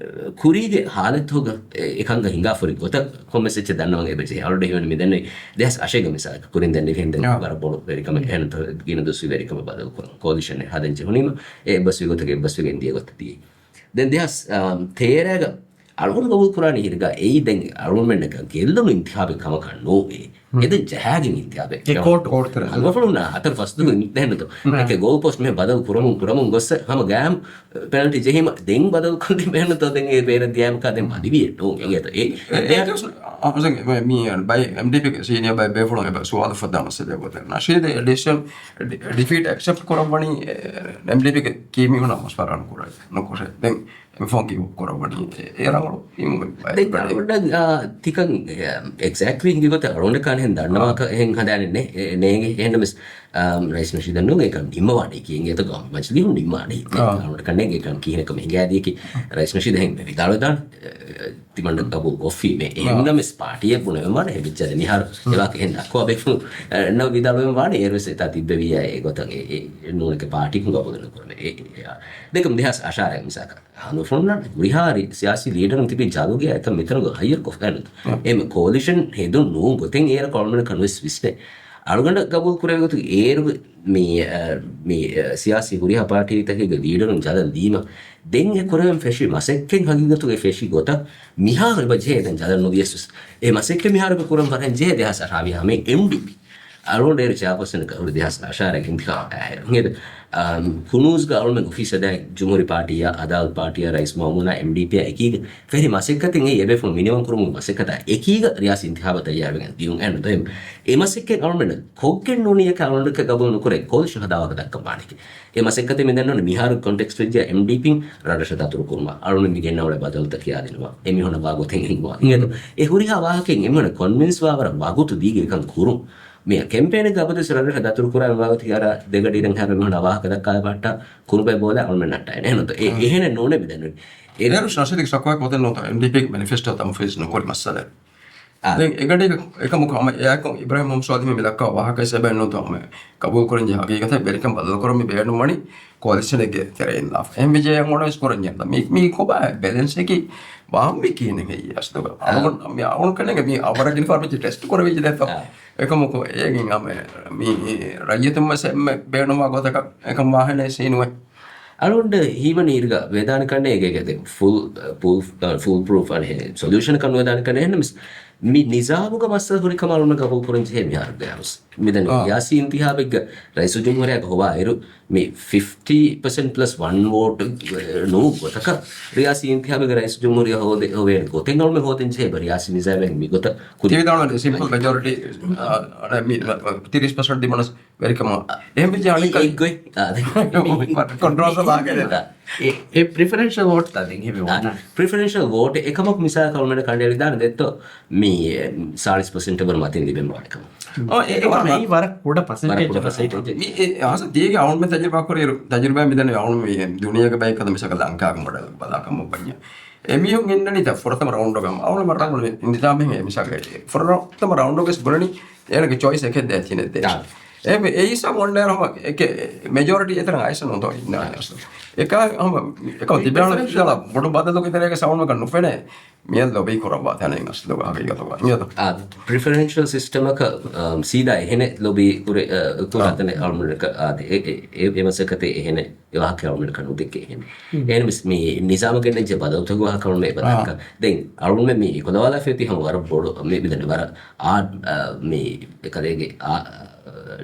ކުރީގެ ހާލަތުގަ އެ، އެކަންކަން ހިނގާފަ ހުރި ގޮތަށް ކޮންމެސް އެއްޗެއް ދަންނަވަން އެބަ ޖެހޭ. އަޅުގަނޑު ހީވަނީ މި ދެންނެވި ދެހާސް އަށެއްގަ މިސާލަކަށް ކުރިން ދެންނެވިހެން ދެން އާ. ވަރަށް ބޮޑު ވެރިކަމެއް އެހެންތޯ ގިނަ ދުވަސްވީ ވެރިކަމެއް ބަދަލު ކުރަން. ކޯލިޝަނެއް ހަދަން ޖެހުނީމަ އެ އެއްބަސްވި ގޮތަކަށް އެއްބަސްވެގެން ދިޔަ ގޮތަށް ދިޔައީ. ދެން ދެހާސް، އާ، ތޭރަގަ އަޅުގަނޑު ގަބޫލު ކުރާނީ ހިރިގަ އެއީ ދެން އަޅުގަނޑުމެންނަކަށް ގެއްލުނު އިންތިޚާބެއް ކަމަކަށް ނޫނޭ. އެ ދެން ޖަހާގެން އިންތިޚާބެއް. އެ ކޯޓް، ކޯޓް ތެރެ. ހަމަ ފުޅުން އަތަރު ފަސްދުވަހު އިން ދެހެންނުތޯ. އެކެ ގޯލް ޕޯސްޓް މެ ބަދަލު ކުރަމުން، ކުރަމުން ގޮއްސަ ހަމަ ގާމް ޕެނަލްޓީ ޖެހީމަ ދެން ބަދަލު ކޮށްދިން ބޭނުންތޯ ދެން އެ ބޭރަށް ދިޔާމަކާ ދެން މަދިވިއެއް ނޫން އިނގޭތޯ. އެ، އެ، އެ، އެ، އެ، މި ބައި އެމްޑީޕީގެ ސީނިއަރ ބައި ބޭފުޅުން އެބަ ސުވާލު ފައްދާ މައްސަލަ ގޮތެއް. ނަޝީދު އެ ޑިސިޝަން ޑި-، ޑިފީޓް އެކްސެޕްޓް ކުރައްވަނީ، އެ، އެމްޑީޕީގެ ކީ މީހުންނަށް މަޝްވަރާ ނުކުރޭ، ނުކުރޭ. ދެން މި ފޯން ކީ ކުރައްވަނީ އެ، އެ ރަނގަޅު އިމުގެ ދެން އަޅުގަނޑަށް، އާ، ތިކަން، އެ، އެގްޒެކްޓްލީ ހިނގި ގޮތަށް އަޅުގަނޑަށް ކާނެ ހެން ދަންނަވާކަށް އާ. އެހެން ހަދާނެ ނޭ، އެ، ނޭނގެ. އެހެންނަމަސް އާ، ރައީސް ނަޝީދަށް ނޫން އެކަން ނިންމަވާނީ ކީއް އެތަކަށް މަޖިލީހުން ނިންމާނީ. އާ. އަޅުގަނޑަކަށް ނޭނގެ އެކަން ކީހިނެއް ކަމެއް ހިނގާދީކީ ރައީސް ނަޝީދަށް ހެން ވިދާޅުވެދާނެ، އެ، ތިމަންނަ ގަބޫލު ކޮށްފީމޭ. އާ. އެހެންނަމަސް ޕާޓީއަށް ބުނެވެމާނެ ހެން ވެއްޖާ ދެން މިހާރު އެވާހަކަ ހެން ދައްކަވާ ބޭފުޅުން، އެ، ނަ ވިދާޅުވެމާނެ އޭރުވެސް އެތާ ތިއްބެވިއްޔާ އެ ގޮތަށް އެ، އެ، ނޫނެކެ ޕާޓީކުން ގަބޫލު ނުކުރަމޭ. އެ، އެ، އާ. ދެކަމް ދެހާސް އަށާރަ މިސާކަށް ހަނދުފުޅުންނަށް ހުރިހާ ރި-، ސިޔާސީ ލީޑަރުން ތިބީ ޖަލުގެ އެތައް މިތަނުގަ ހައްޔަރު ކޮށްފައިނު. އެ ކޯލިޝަން ހެދުން ނޫން ގޮތެއް އޭރަކު އަޅުމެން ކަންވެސް ވިސްނޭ. އަޅުގަނޑަށް ގަބޫލު ކުރެވޭ ގޮތުގެ އޭރު މި، އަ، މި، އަ، ސިޔާސީ ހުރިހާ ޕާޓީތަކެއްގެ ލީޑަރުން ޖަލަށް ލީމަ، ދެން އެ ކުރެވެން ފެށި މަސައްކަތް ހަގީގަތުގައި ފެށި ގޮތަށް މިހާރު އެބަ ޖެހޭ ދެން ޖަލަށް ނުދިޔަސް ވެސް. އެ މަސައްކަތް މިހާރު އެބަ ކުރަން ފަރެން ޖެހޭ ދެހާސް އަށާވީހާ ހަމައިން އެމްޑީޕީ. އަޅުގަނޑު އޭރު ޗެއާޕާސަނަކަށް ހުރި ދެހާސް އަށާރަ އިންތިޚާބު އަހަރު. އިނގޭތަ؟ އަ، ކުނޫޒްގަ އަޅުމެން އޮފީސް ހަދާ ޖުމްހޫރީ ޕާޓީއާ، އަދާލަތު ޕާޓީއާ، ރައީސް މައުމޫނާ، އެމްޑީޕީއާ އެކީގަ ފެށި މަސައްކަތެއް އެ އެބޭފުޅުން މިނިވަން ކުރުމުގެ މަސައްކަތާ އެކީގަ ރިޔާސީ އިންތިޚާބަށް ތައްޔާރުވެގެން ދިޔުން އެން ދޮއިމް. އެ މަސައްކަތް އަޅުމެން ކޮށްގެން ނޫނީ އެކަ އަޅުގަނޑަކަށް ގަބޫލު ނުކުރޭ ކޯލިޝަން ހަދާވާކަށް ދައްކަން ވާނެކެ. އެ މަސައްކަތެއް މި ދަންނަވަނީ މިހާރު ކޮންޓެކްސްޓް ވެއްޖެ އެމްޑީޕީން ރަށްރަށަށް ދަތުރު ކުރުމަށް އަޅުގަނޑު މި ގެންނަވާ ބަދަލުތައް ކިޔާދިނުމަށް އެމީހުންނަށް ވާ ގޮތެއް ހިންގުމަށް. އިނގޭތޯ؟ އެ ހުރިހާ ވާހަކައިން އެމީހުންނަށް ކޮންވިންސް ވާވަރަށް ވަގުތު ދީގެ އެކަން ކުރުން. މި ކެމްޕޭނެއްގަ އަބަދުވެސް ރަށްރަށަށް ދަތުރު ކުރާ ވާގޮތަކީ އަރާ ދެގަޑިއިރަށް ހައިރު މީހުންނާ ވާހަކަ ދައްކާލާ ބަހަށްޓާ ކުރުބައި ބޯލާ އަޅުމެން ނައްޓާ އެހެންނުތަ؟ އެ، އެހެނެއް ނޫނޭ މި ދެންނެވި. އެ ދެރު ނަޝީދުގެ ޝަކުވާ ކޮތެއް ނޫންތަ އެމްޑީޕީގެ މެނިފެސްޓޯ ތަންފީޒް ނުކުރި މައްސަލަ. އާ. ދެން އެގަޑީގަ އެކަމަކު ހަމަ އެއާއެކު އިބްރާހިމް މުހައްމަދު ސޯލިހު މި ދައްކާ ވާހަކަ ހިސާބަށް ނޫންތޯ ހަމަ ގަބޫލު ކުރަންޖެހޭ ހަގީގަތެއް ވެރިކަން ބަދަލުކުރަން މި ބޭނުންވަނީ ކޯލިޝަނެއްގެ ތެރެއިން ލާފަ. އެހެން ވެއްޖެ އެ އޮންނަ ވެސް ކުރަންޖެހޭ. މި، މީ ކޮބާ ބެލެންސްއަކީ ވާހަކަ ކިހިނެއް ހެއްޔޭ އަސްލުގަ؟ އަޅުގަނޑު މި އަޅުގަނޑު ކަންނޭނގެ މި އަވަރަށް ގިނަ ފަރުމަތި ޓެސްޓް ކުރެވިއްޖެ ދެއްތޯ. އެކަމަކު އޭގެން އަމެ މި ރައްޔިތުން ވެސް އެންމެ ބޭނުންވާ ގޮތަކަށް އެކަން ވާހެނެއް ސީނުވެ. އަޅުގަނޑު ހީވަނީ އިރުގަ ވެދާނެ ކަންނޭނގެ ދެ ފުލް، ފުލް، ފުލް ޕްރޫފް އަނެ ސޮލިއުޝަން ކަން ވެދާނެ ކަންނޭ އެހެންނަމަސް މި ނިޒާމުގަ މައްސަލަ ހުރި ކަމަށް އަޅުގަނޑު ގަބޫލު ކުރަން ޖެހޭ މިހާރު ގަޔާސް. މިދަނީ ރިޔާސީ އިންތިހާބެއްގަ ރައީސުލްޖުމްހޫރިއްޔާ ހޮވާ އިރު މި ފިފްޓީ ޕަސެންޓް ޕްލަސް ވަން ވޯޓް ނޫން ގޮތަކަށް ރިޔާސީ އިންތިހާބެއްގަ ރައީސުލްޖުމްހޫރިއްޔާ ހޯދެ، ހޮވޭނެ ގޮތެއް އަޅުމެ ހޯދަން ޖެހޭ ރިޔާސީ ނިޒާމެއް މި ގޮތަށް ކުރި. ތިވިދާޅުވަނީ ސިމްޕަލް މެޖޯރިޓީ، އަ، މި، ތިރީސް ޕަސެންޓް ދިމަނަސް ވެރިކަމަށް. އެހެން ވެއްޖެ އަނެއްކާ އެއްގޮތް. ކޮންޓްރޯލް ސަލާގެ ދެން. އެ، އެ ޕްރިފަރެންޝަލް ވޯޓްތައް ދެން ހެވި ވަންނާ. ޕްރިފަރެންޝަލް ވޯޓް އެކަމަކު މިސާލަކަށް އަޅުމެން ކަނޑައެޅިދާނެ ދެއްތޯ މި ސާޅީސް ޕަސެންޓް ވަރު މަތިން ލިބެން ވާނެ ކަމަށް. އެ ވަރަށް ކުޑަ ޕަސެންޓޭޖް. މި އަސަ ދޭގެ އަޅުމެން ތަޖުރިބާ ކުރިއިރު، ތަޖުރިބާ މިދަނީ އަޅުމެން ދުނިޔޭގެ ބައެއް ކަދަ މިސާލަކަށް ލަންކާގެ މޮޑެލް ބަލާކަމަށް ވަންޏާ. އެމީހުން އިންނަނީ ފުރަތަމަ ރައުންޑުގަ. އަޅުމެން ރައުންޑު ނިޒާމެއް މިސާލަކަށް ފުރަތަމަ ރައުންޑުގަ ވެސް ބުނަނީ އޭނަގެ ޗޮއިސް އެކެއް ދޭ ތިނެއް ދޭ. އެ ހިސާބު އޮންނައިރު ހަމަ އެކެ މެޖޯރިޓީ އެތަނަށް އައިސަ ނުދޯ އިންނާނެ އަސްލު. އެކާ ހަމަ އެކަމަ ތިބޭނު ބޮޑު ބަދަލުގެ ތެރޭގަ ސައުންޑް ނުފެނޭ. މިއަށް ލޮބީ ކުރައްވާ ތަނެއް އަސްލު ހަގީގަތުގަ. މިއަދު ޕްރިފަރެންޝަލް ސިސްޓަމަކަށް، އަ، ސީދާ އެހެނެއް ލޮބީ ކުރެ، އަ، ކުރާ ތަނެއް އަޅުމެން އާދެ، އެ، އެ، އެ، އެ މަސައްކަތެއް އެހެނެއް އެ ވާހަކަ އަޅުމެން ނުދެއްކޭ އެހެނެއް. އެހެންވެސް މި ނިޒާމު ގެންނަންޖެހޭ ބަދަލުތަކުގެ ވާހަކަ އަޅުމެން އެބަދައަކަށް. ދެން އަޅުމެން މި ކޮލަވާލާފައި ހަމަ ވަރަށް ބޮޑު މި މިދަނީ ވަރަށް އާ، އަ، މި އެކަލޭގެ އާ،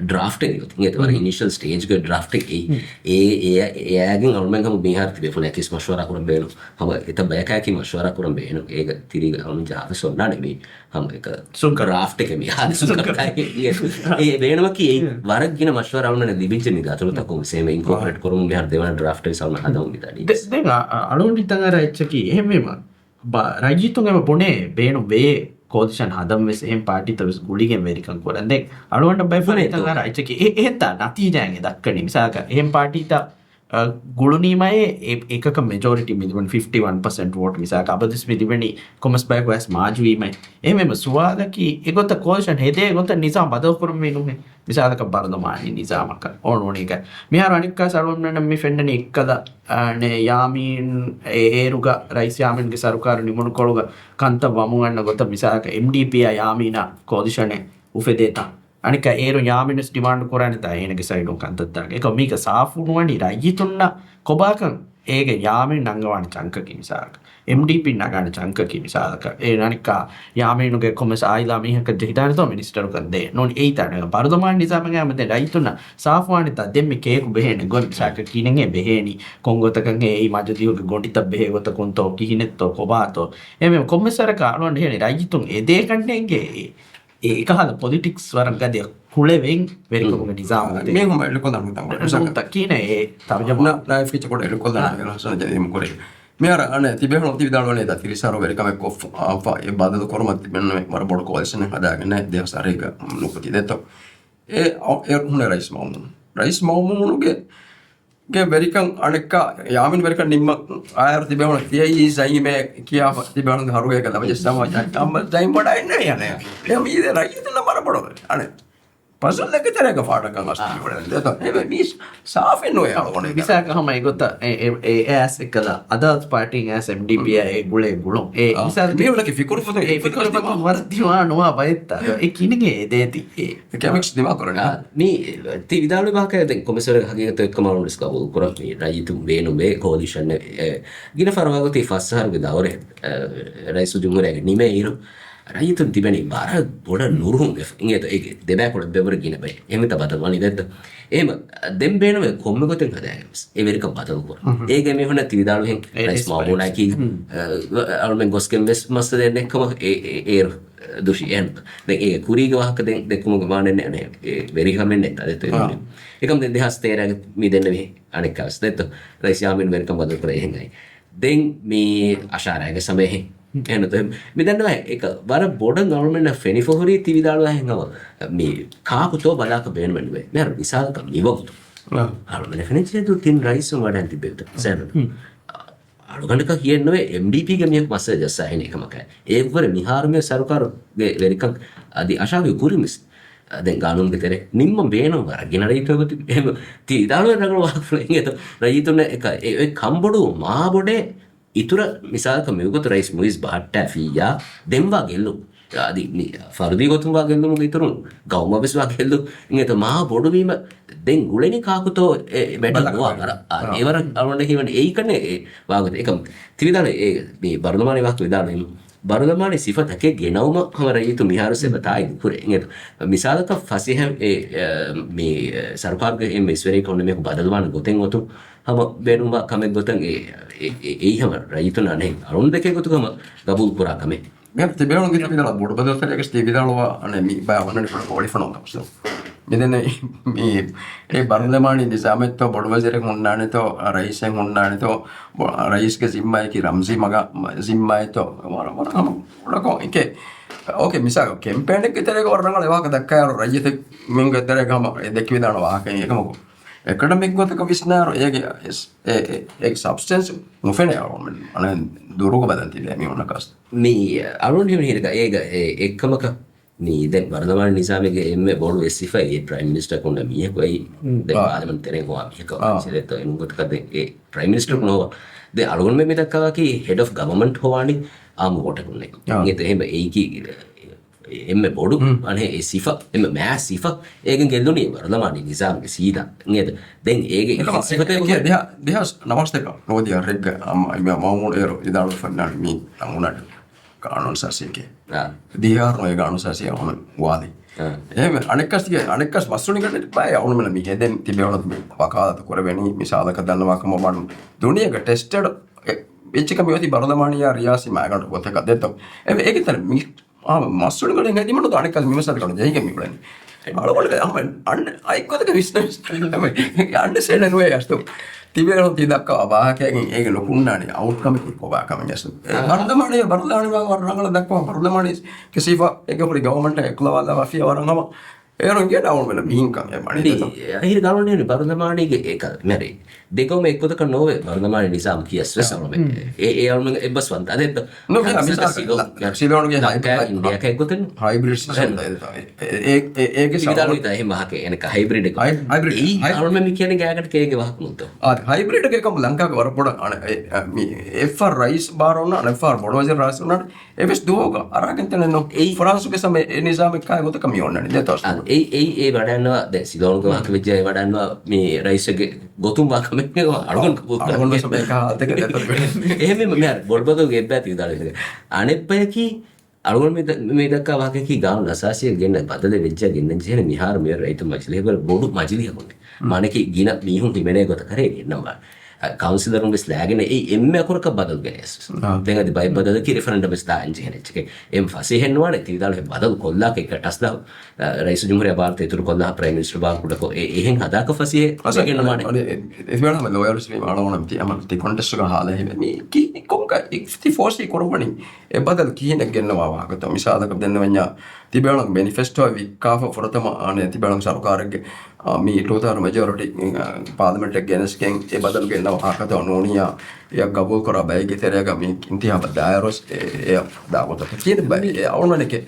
ޑްރާފްޓެއް އިނގޭތަ ވަރަށް އިނިޝަލް ސްޓޭޖްގެ ޑްރާފްޓެއް އެއީ. އެ، އެ، އެއާގެން އަޅުމެން ހަމަ މިހާރު ތިބޭފުޅާއެކީ މަޝްވަރާ ކުރަން ބޭނުން. ހަމަ އެތައް ބަޔަކާއެކީ މަޝްވަރާ ކުރަން ބޭނުން. އޭގަ ތިރީގަ އަޅުމެން ޖަހާފަ ސޮންނާނެ މި ހަމަ އެކަ ޑްރާފްޓެކެ މި ހާދިސު ކައި. އެ ބޭނުމަކީ އެއީ ވަރަށް ގިނަ މަޝްވަރާ އަޅުމެން ލިބިއްޖެ މި ދަތުރުތަކުން ސޭމެ އިންކޯޕަރޭޓް ކުރުމުން މިހާރު ދެވަނަ ޑްރާފްޓެއް ސަލްމަ ހަދަމުން މިދަނީ. ދެ-، ދެން އަ-، އަ-، އަޅުގަނޑު ހިތަށް އަރާ އެއްޗަކީ އެހެންވީމަ ބަ-، ރައްޔިތުން އެބަ ބުނޭ ބޭނުން ވޭ ކޯލިޝަން ހަދަން ވެސް އެހެން ޕާޓީތައް ވެސް ގުޅިގެން ވެރިކަން ކުރަން. ދެން އަޅުގަނޑަށް ބައެއް ފަހަރު ހިތަށް އަރާ އެއްޗަކީ އެ-، އެހެންތާ ނަތީޖާއެއް ދައްކަނީ. މިސާލަކަށް އެހެން ޕާޓީތައް، އަ، ގުޅުނީމައޭ އެ-، އެކަކަށް މެޖޯރިޓީ މި ލިބުނީ ފިފްޓީ ވަން ޕަސެންޓް ވޯޓް މިސާލަކަށް އަބަދުވެސް މި ލިބެނީ ކޮންމެސް ބަޔަކު އައިސް މާޒްވީމައޭ. އެހެންވީމަ ސުވާލަކީ އެގޮތަށް ކޯލިޝަން ހެދޭ ގޮތަށް ނިޒާމް ބަދަލު ކުރަންވީ ނުހޭ. މިސާލަކަށް ބަރުލަމާނީ ނިޒާމަކަށް އޮންނަނީ. މިހާރު އަނެއްކާސް އަޅުގަނޑުމެންނަށް މި ފެންނަނީ އެއްކަލަ، އަނެއް ޔާމީން އެ-، އޭރުގަ ރައީސް ޔާމީންގެ ސަރުކާރު ނިމުނުކޮޅުގަ ކަންތައް ވަމުން އަންނަ ގޮތަށް މިސާލަކަށް އެމްޑީޕީއާ ޔާމީނާ ކޯލިޝަނެއް އުފެދޭތާ. އަނެއްކާ އޭރު ޔާމީން ވެސް ޑިމާންޑް ކުރާނެތާ އޭނަގެ ސައިޑުން ކަންތައް ދާން. އެކަމް މީގަ ސާފު ނުވަނީ ރައްޔިތުންނަށް ކޮބާކަން އޭގެ ޔާމީން ނަންގަވާނެ ޗަންކަކީ މިސާލަކަށް. އެމްޑީޕީ ނަގާނެ ޗަންކަކީ މިސާލަކަށް. އޭ އަނެއްކާ ޔާމީނުގެ ކޮންމެސް އާއިލާ މީހަކަށް ޖެހިދާނެތޯ މިނިސްޓަރުކަން ދޭ. ނޫން އެއީތާ ބަރުލަމާން ނިޒާމެއްގައި މެދެ ރައްޔިތުންނަށް ސާފުވާނެތާ ދެން މި ކޭކު ބެހޭނެ ގޮތް މިސާލަކަށް ކިހިނެއްހޭ ބެހޭނީ، ކޮންގޮތަކަށްހޭ އެއީ މަޖިލީހުގެ ގޮނޑިތައް ބެހޭ ގޮތަކުންތޯ ކިހިނެއްތޯ ކޮބާތޯ. އެހެންވެ ކޮންމެސް ވަރަކަށް އަޅުގަނޑު ހޭނެ ރައްޔިތުން އެދޭ ކަންނޭނގެ އެ އެ އެކަހަލަ ޕޮލިޓިކްސް ވަރަށް ގަދަ ކުޅެވެން ވެރިކަމުގެ ނިޒާމު އެ މީހުން އެއްކޮށްލާން ނުކުތަން ގޮތް ނުކުތަ ކީނެ އެ ތަރުޖަމާ. ނާ، ނާއިފް ކިޗަކޮޑަށް އެއްކޮށްލާން ހަސަން ޖެހިމު ކުރޭ. މިހާރު އަނެއް ތިބޭފުޅުން ތި ވިދާޅުވަނީ ދާ ތިރީސް އަހަރު ވެރިކަމެއް ކޮށްފަ އެ ބަދަލު ކުރުމަށް ތިބެންނެވި ވަރަށް ބޮޑު ކޯލިޝަނެއް ހަދާގެން ދެހާސް އަށެއްގަ ނުކުތީ ދެއްތޯ. އެ، އެ ހުންނެ ރައީސް މައުމޫން. ރައީސް މައުމޫނުގެ ގެ ވެރިކަން އަނެއްކާ ޔާމީން ވެރިކަން ނިންމަ އާއިރު ތިބޭފުޅުން ތިޔައީ ޒައީމޭ ކިޔާފަ ތިބޭފުޅުންގެ ހަރުގޭގަ ލަވަޖެއްސަމާ ޖައި އަމަ ޒައީމް ބޮޑައިންނޭ އަނެއް. އެ މީ ދެ ރައްޔިތުންނަށް ވަރަށް ބޮޑު އަނެއް ޕަޒަލްއެއްގެ ތެރޭގަ ފާޑަކަށް އަސް ތިބޭފުޅުން ދޭތޯ. އެ މީ ސާފެއް ނުވޭ އަޅުގަނޑު. މިސާލަކަށް ހަމަ އެގޮތަށް އެ، އެ، އެ އައިސް އެއްކަލަ އަދާލަތު ޕާޓީން އައިސް އެމްޑީޕީއާ އެ ގުޅޭ ގުޅުން. އެ މިސާލަކަށް މީހުންނަކީ ފިކުރު ފަތުން އެ ފިކުރު ފަތުން ވަރަށް ދިމާ ނުވާ ބައެއްތަ. އެ ކިނިގެ އެ ދޭތި އެ. ކެމިކްސް ދިމާ ކުރަނީ. އާ، މީ ތި ވިދާޅުވި ވާހަކަ ދެން ކޮމިސަރ ހަގީގަތަށް އެއްކަމަށް ވެސް ގަބޫލު ކުރަން މީ ރައްޔިތުން ބޭނުމޭ ކޯލިޝަން އެ، ގިނަ ފަރުވާގޮތީ ފަސް އަހަރުގެ ދައުރެ، އެ، ރައީސުލްޖުމްހޫރިއްޔާގެ ނިމޭ އިރު، ރައްޔިތުން ތިބެނީ ވަރަށް ބޮޑަށް ނުރުހުން ވެފަ. އިނގޭތޯ އޭގެ ދެބައިކުޅަ ބެވަރު ގިނަ ބައެއް. އެހެންތަ ބަދަލު ވަނީ ދެއްތޯ. އެހެމަ ދެން ބޭނުމޭ ކޮންމެ ގޮތެއް ހަދާގެން ވެސް އެ ވެރިކަން ބަދަލު ކުރަން. އޭގެ މީހުންނަށް ތި ވިދާޅުވިހެން ރައީސް މައުމޫނާއަކީ، އަ، އަޅުމެން ގޮސްގެން ވެސް މައްސަލައެއް ނެތްކަމަށް އެ، އެ، އޭރު ދުށި އެހެން. ދެން އޭގެ ކުރީގެ ވާހަކަ ދެން ދެއްކުމުގެ މާނައެއް ނެތް. އަނެއް އެ ވެރިކަމެއް ނެތް. އަދެތު އާ. އެކަމް ދެން ދެހާސް ތޭރަގެ މި ދެންނެވި އަނެއްކާވެސް ދެއްތޯ. ރައީސް ޔާމީން ވެރިކަން ބަދަލު ކުރައި ހެން އައި. ދެން މި އަށާރައިގެ ސަމޭހެއް. އެހެން މި ދަންނަވަހެ އެކަ ވަރަށް ބޮޑަށް އަޅުމެންނަށް ފެނިފަހުރީ ތި ވިދާޅުވާހެން ހަމަ މި ކާކުތޯ ބަލާކަށް ބޭނުމެއް ނުވޭ. މިހާރު މިސާލަކަށް މިވަގުތު. އާ. އަޅުމެން ފެނިއްޖެ ދު ތިން ރައީސުން ވަޑައިން ތިއްބެވިތަ. ސޭނަ. އަޅުގަނޑަކަށް ކިޔެއްނުވޭ އެމްޑީޕީގެ މީހަކު މައްސަލަ ޖައްސާހެން އެކަމަކަށް. އެއްވަރެ މިހާރު މި ސަރުކާރުގެ ވެރިކަން އަދި އަށާވި ކުރިމިސް. ދެން ގާނޫނުގެ ތެރެ ނިންމަން ބޭނުން ވަރަށް ގިނަ ރައްޔިތުން ތި ވިދާޅުވެ ރަނގަޅު ވާހަކަފުޅެއް އިނގޭތޯ. ރައްޔިތުންނަށް އެކަ އެ، އެ ކަންބޮޑު މާބޮޑޭ އިތުރަށް މިސާލަކަށް މިވަގުތު ރައީސް މުއިޒް ބަހައްޓާފިއްޔާ ދެން ވާ ގެއްލުން. އަދި މި ފަރުދީ ގޮތުން ވާ ގެއްލުމުގެ އިތުރުން ގައުމަށް ވެސް ވާ ގެއްލުން އިނގޭތޯ މާ ބޮޑުވީމަ ދެން އުޅެނީ ކާކުތޯ އެ މެޓަރ ނުވާ ވަރަށް. އާ، އެވަރަށް އަޅުގަނޑަށް ހީވަނީ އެއީ ކަންނޭ ވާގޮތެއް. އެކަމް ތި ވިދާޅުވި އެ މި ބަރުލަމާނީ ވާހަކަ ވިދާޅުވީމަ ބަރުލަމާނީ ސިފަ ތަކެއް ގެނައުމަށް ހަމަ ރައްޔިތު މިހާރު ސެބަ ތާއީދު ކުރޭ. އެ މިސާލަކަށް ފަސޭހަ އެ، އެ، މި ސަރުކާރުގެ އެންމެ އިސްވެރިޔަކަށް އޮންނަ މީހަކު ބަދަލުވާނެ ގޮތެއް އޮތުން ހަމަ ބޭނުންވާ ކަމެއް ގޮތަށް އެ، އެ، އެ، އެއީ ހަމަ ރައްޔިތުން އަނެއް އަޅުން ދެކޭ ގޮތުގަ ހަމަ ގަބޫލު ކުރާ ކަމެއް. މި ތިބޭނު ގިތި ވިދާޅު ބޮޑު ބަދަލުތަކެއް ތި ވިދާޅުވާ އަނެއް މި ބައި އޮންނަނީ ފުރަ ކޯޅިފަނުން ދަމުސު. މިދެންނެ މި އެ ބަރުލަމާނީ ނިޒާމެއްތޯ ބޮޑު ވަޒީރެއް ހުންނާނެތޯ ރައީސެއް ހުންނާނެތޯ ރައީސްގެ ޒިންމާއަކީ ރަމްޒީ މަގ، ޒިންމާއެއްތޯ ވަރަށް ވަރަށް ހަމަ ގުޅަކޮ އެކޭ. އޯކޭ، މިސާލަކަށް ކެމްޕޭނެއްގެ ތެރޭގަ ވަރަށް ރަނގަޅަށް ވާހަކަ ދައްކާއިރު ރައްޔިތެއް މީހުންގެ ތެރޭގަ ހަމަ އެ ދެކި ވިދާނަ ވާހަކައެއް އެކަމަކު އެކަޑަމިކް ގޮތަކަށް ވިސްނާއިރު އޭގެ އެ، އެ، އޭގެ ސަބްސްޓެންސް ނުފެނޭ އަޅުގަނޑުމެން ދުރުގަ ބަލަން ތިބޭ މީހުންނަކަސް. މި އަޅުގަނޑު ހިމެނި ހިރިގަ އޭގަ އެ އެއްކަމަކަށް މި ދެން ބަރުލަމާނީ ނިޒާމެއްގެ އެންމެ ބޮޑު އެއް ސިފައެއް ޕްރައިމް މިނިސްޓަރ ކުންނަ މީހަކު އެއީ ދެން ޕާލިމަންޓް ތެރެއިން ހޮވާ މީހަކަށް ވާން ސިލެއްތޯ އެން ގޮތަކަށް ދެން އެ ޕްރައިމް މިނިސްޓަރ ކުން ހޮވާ. ދެން އަޅުގަނޑުމެން މި ދައްކާ ވާކީ ހެޑް އޮފް ގަވަމަންޓް ހޮވާނީ އާއްމު ވޯޓަކުންނޭ. އެހެން އެއީކީ އެންމެ ބޮޑު އަނެއް އެ ސިފަ، އެންމެ މާ ސިފަ އޭގެން ގެއްލުނީ ބަރުލަމާނީ ނިޒާމްގެ ސީދާ. އެނގޭތަ؟ ދެން އޭގެ އެކަމަ ސިފަތައް އެކަ ދެހާ، ދެހާސް ނަވާސްތަކަށް ނޯދިޔާ ރެއްގަ އަމް އިމާ މައުމޫން އޭރު ވިދާޅުވެފައިވަނީ މި ނަމޫނާ ގާނޫނު އަސާސީގެ. ދިހާރު އެ ގާނޫނު އަސާސީ އަމަ ވާލި. އެހެންވެ، އަނެއްކަސް ތިގެ، އަނެއްކަސް މަސްތުނިގަނޑެއް ބައެއް އަޅުމެން މި ހެދެން ތިބެވަނަ ވަކާލަތު ކުރެވެނީ މިސާލަކަށް ދަންނަވާ ކަމަށް ވާނު ދުނިޔޭގަ ޓެސްޓެޑް އެ، އެއްޗެއް މިއޮތީ ބަރުލަމާނީއާ ރިޔާސީ މައިގަނޑު ގޮތަކަށް ދެއްތޯ. އެ، އޭގެ ތަނެ މި އާ، މަސްތުނިގަނޑެއް ހެދިމަނު ދާނެކަސް މިމަސަލަ ކަނު ޖެހިގެން މިއުޅެނީ. އަޅުގަނޑުގެ އަހަމެން އަން އައިކޮތަކަށް ވިސްނަ އަންޑަސްޓޭންޑިން ވޭ އަސްތު. ތިބޭނު ތި ދައްކާ ވާހަކައިގެން އޭގެ ނުކުންނާނެ އައުޓްކަމެއް ކޮބާ ކަމެއް އަސްތު. އެ، ބަރުލަމާނީ، ބަރުލަމާނީ ވަރަށް ރަނގަޅަށް ދައްކަވާ ބަރުލަމާނީ ކެ ސިފަ އެގެ ހުރި ގަވަމަންޓަށް އެކުލަވާލާ ވަފިޔާ ވަރަށް ހަމަ އޭރު އިނގޭ އަޅުގަނޑު މިހިންކަން އެ މަނި ދެތޯ. އަހިރު ގަވަމަންޓް ބަރުލަމާނީގެ އެކަ މެރޭ. ދެގައުމެއް އެއްގޮތަކަށް ނޯވޭ ބަރުލަމާނީ ނިޒާމް ކިޔަސް ވެސް އަޅުމެ. އެ، އެ އަޅުމެ އެއްބަސް ވަންތަ. އަދެއްތަ؟ ނު، މި މިސާލަކަށް ސިލޯ، ސިލޯނުގެ ހައި-، އިންޑިޔާ ކެއްގޮތެއް ނު. ހައިބްރިޑް ސިސްޓަމް އެ، އެ، އެ، އެ، އޭގެ ސި ވިދާޅުވިތާ އެހެން ވާހަކަ އެނެކަ ހައިބްރިޑް އެކަ. ހައި-، ހައިބްރިޑް. އެއީ ހައި-، އަޅުމެ މި ކިޔަނީ ގާގަނޑަކަށް އޭގެ ވާހަކަ ނުތޯ. އާ، ހައިބްރިޑް އެކަމު ލަންކާގެ ވަރަށް ބޮޑަށް އަނެ، އެ، އެ، މި އެއްފަހަރު ރައީސް ބާރު އޮންނަ، އަނެއްފަހަރު ބޮޑު ވަޒީރު ރައީސް އޮންނަ، އެވެސް ދުވަހުގަ އަރާގެން ތެނެއް ނޫން. އެއީ ފްރާންސުގެ ސަމެ އެ ނިޒާމެއް ކާ ގޮތަކަށް މި އޮންނަނީ ދެތޯ. އަ، އެއީ، އެއީ އެ ވަޑައިންނަވާ، ދެ ސިލޯނުގެ ވާހަކަ ވެއްޖެ އެ ވަޑައިންނަވާ މި ރައީސެއްގެ ގޮތުން ވާ ކަމެއް ނޫން. އަޅުގަނޑު ގޮތުން ވާ ކަމެއް. އެހެންވީމަ މިހާރު ބޮޑު ބަދަލުގެ އެއްބައި ތި ވިދާޅުވި. އަނެއްބަޔަކީ އަޅުގަނޑު މި ދ-، މި ދައްކާ ވާހަކައަކީ ގާނޫނު އަސާސީއަށް ގެންނަ ބަދަލެއް ވެއްޖެ ގެންނަން ޖެހޭނެ މިހާރު މި ރައްޔިތު މަޖިލީހަކު ބޮޑު މަޖިލީހަކު ނޫން. މާނައަކީ ގިނަ މީހުން ހިމެނޭ ގޮތަކަށް ގެންނަން ވާނެ. އަ، ކައުންސިލަރުން ވެސް ލާގެން އެއީ އެންމެ އަކުރަކަށް ބަދަލު ގެނެސް. ދެން އަދި ބައެއް ބަދަލަކީ ރެފަރެންޑަމް ވެސް ދާން ޖެހޭނެ އެއްޗެކޭ. އެން ފަސޭހައެއް ނުވާނެ ތި ވިދާޅުވި ބަދަލު ކޮށްލާކަށް އެއްކަ ޓަސް ދާ، އަ، ރައީސު ޖުމްހޫރިއްޔާ ބާރު ތި އިތުރު ކޮށްލާ ޕްރައިމް މިނިސްޓަރ ބާރު ކުޑަކޮށް އެ އެހެން ހަދާކަށް ފަސޭހައެއް ގެންނަވާނެ. އަދި އެ، އެ، އެ، އެ، އެ، ލޯޔަރުސް ވީމަ އަޅުގަނޑު ތި އަމަ ތި ކޮންޓެސްޓުގަ ހާލަ ހެވެ. މީ ކި، ކޮންކަ އި، ތި ފޯސީ ކުރައްވަނީ އެ ބަދަލު ކިހިނެއް ގެންނަވާ ވާހަކަތޯ. މިސާލަކަށް ދެންނެވަންޏާ ތިބޭނު މެނިފެސްޓޯ ވިއްކާފަ ފުރަތަމަ އާނެ ތިބޭނު ސަރުކާރެއްގެ އާ، މި ޓޫ ތާރު މެޖޯރިޓީ، އާ، ޕާލިމެންޓެއް ގެނެސްގެން އެ ބަދަލު ގެންނަ ވާހަކަތައް ނޫނިއްޔާ، އެއަށް ގަބޫލު ކުރާ ބައެއްގެ ތެރޭގަ މި އިންތިހާބަށް ދާއިރުވެސް އެ، އެއަށް ދާ ގޮތަކަށް ކިޔަން ބައެއް އެ އަޅުގަނޑެކެ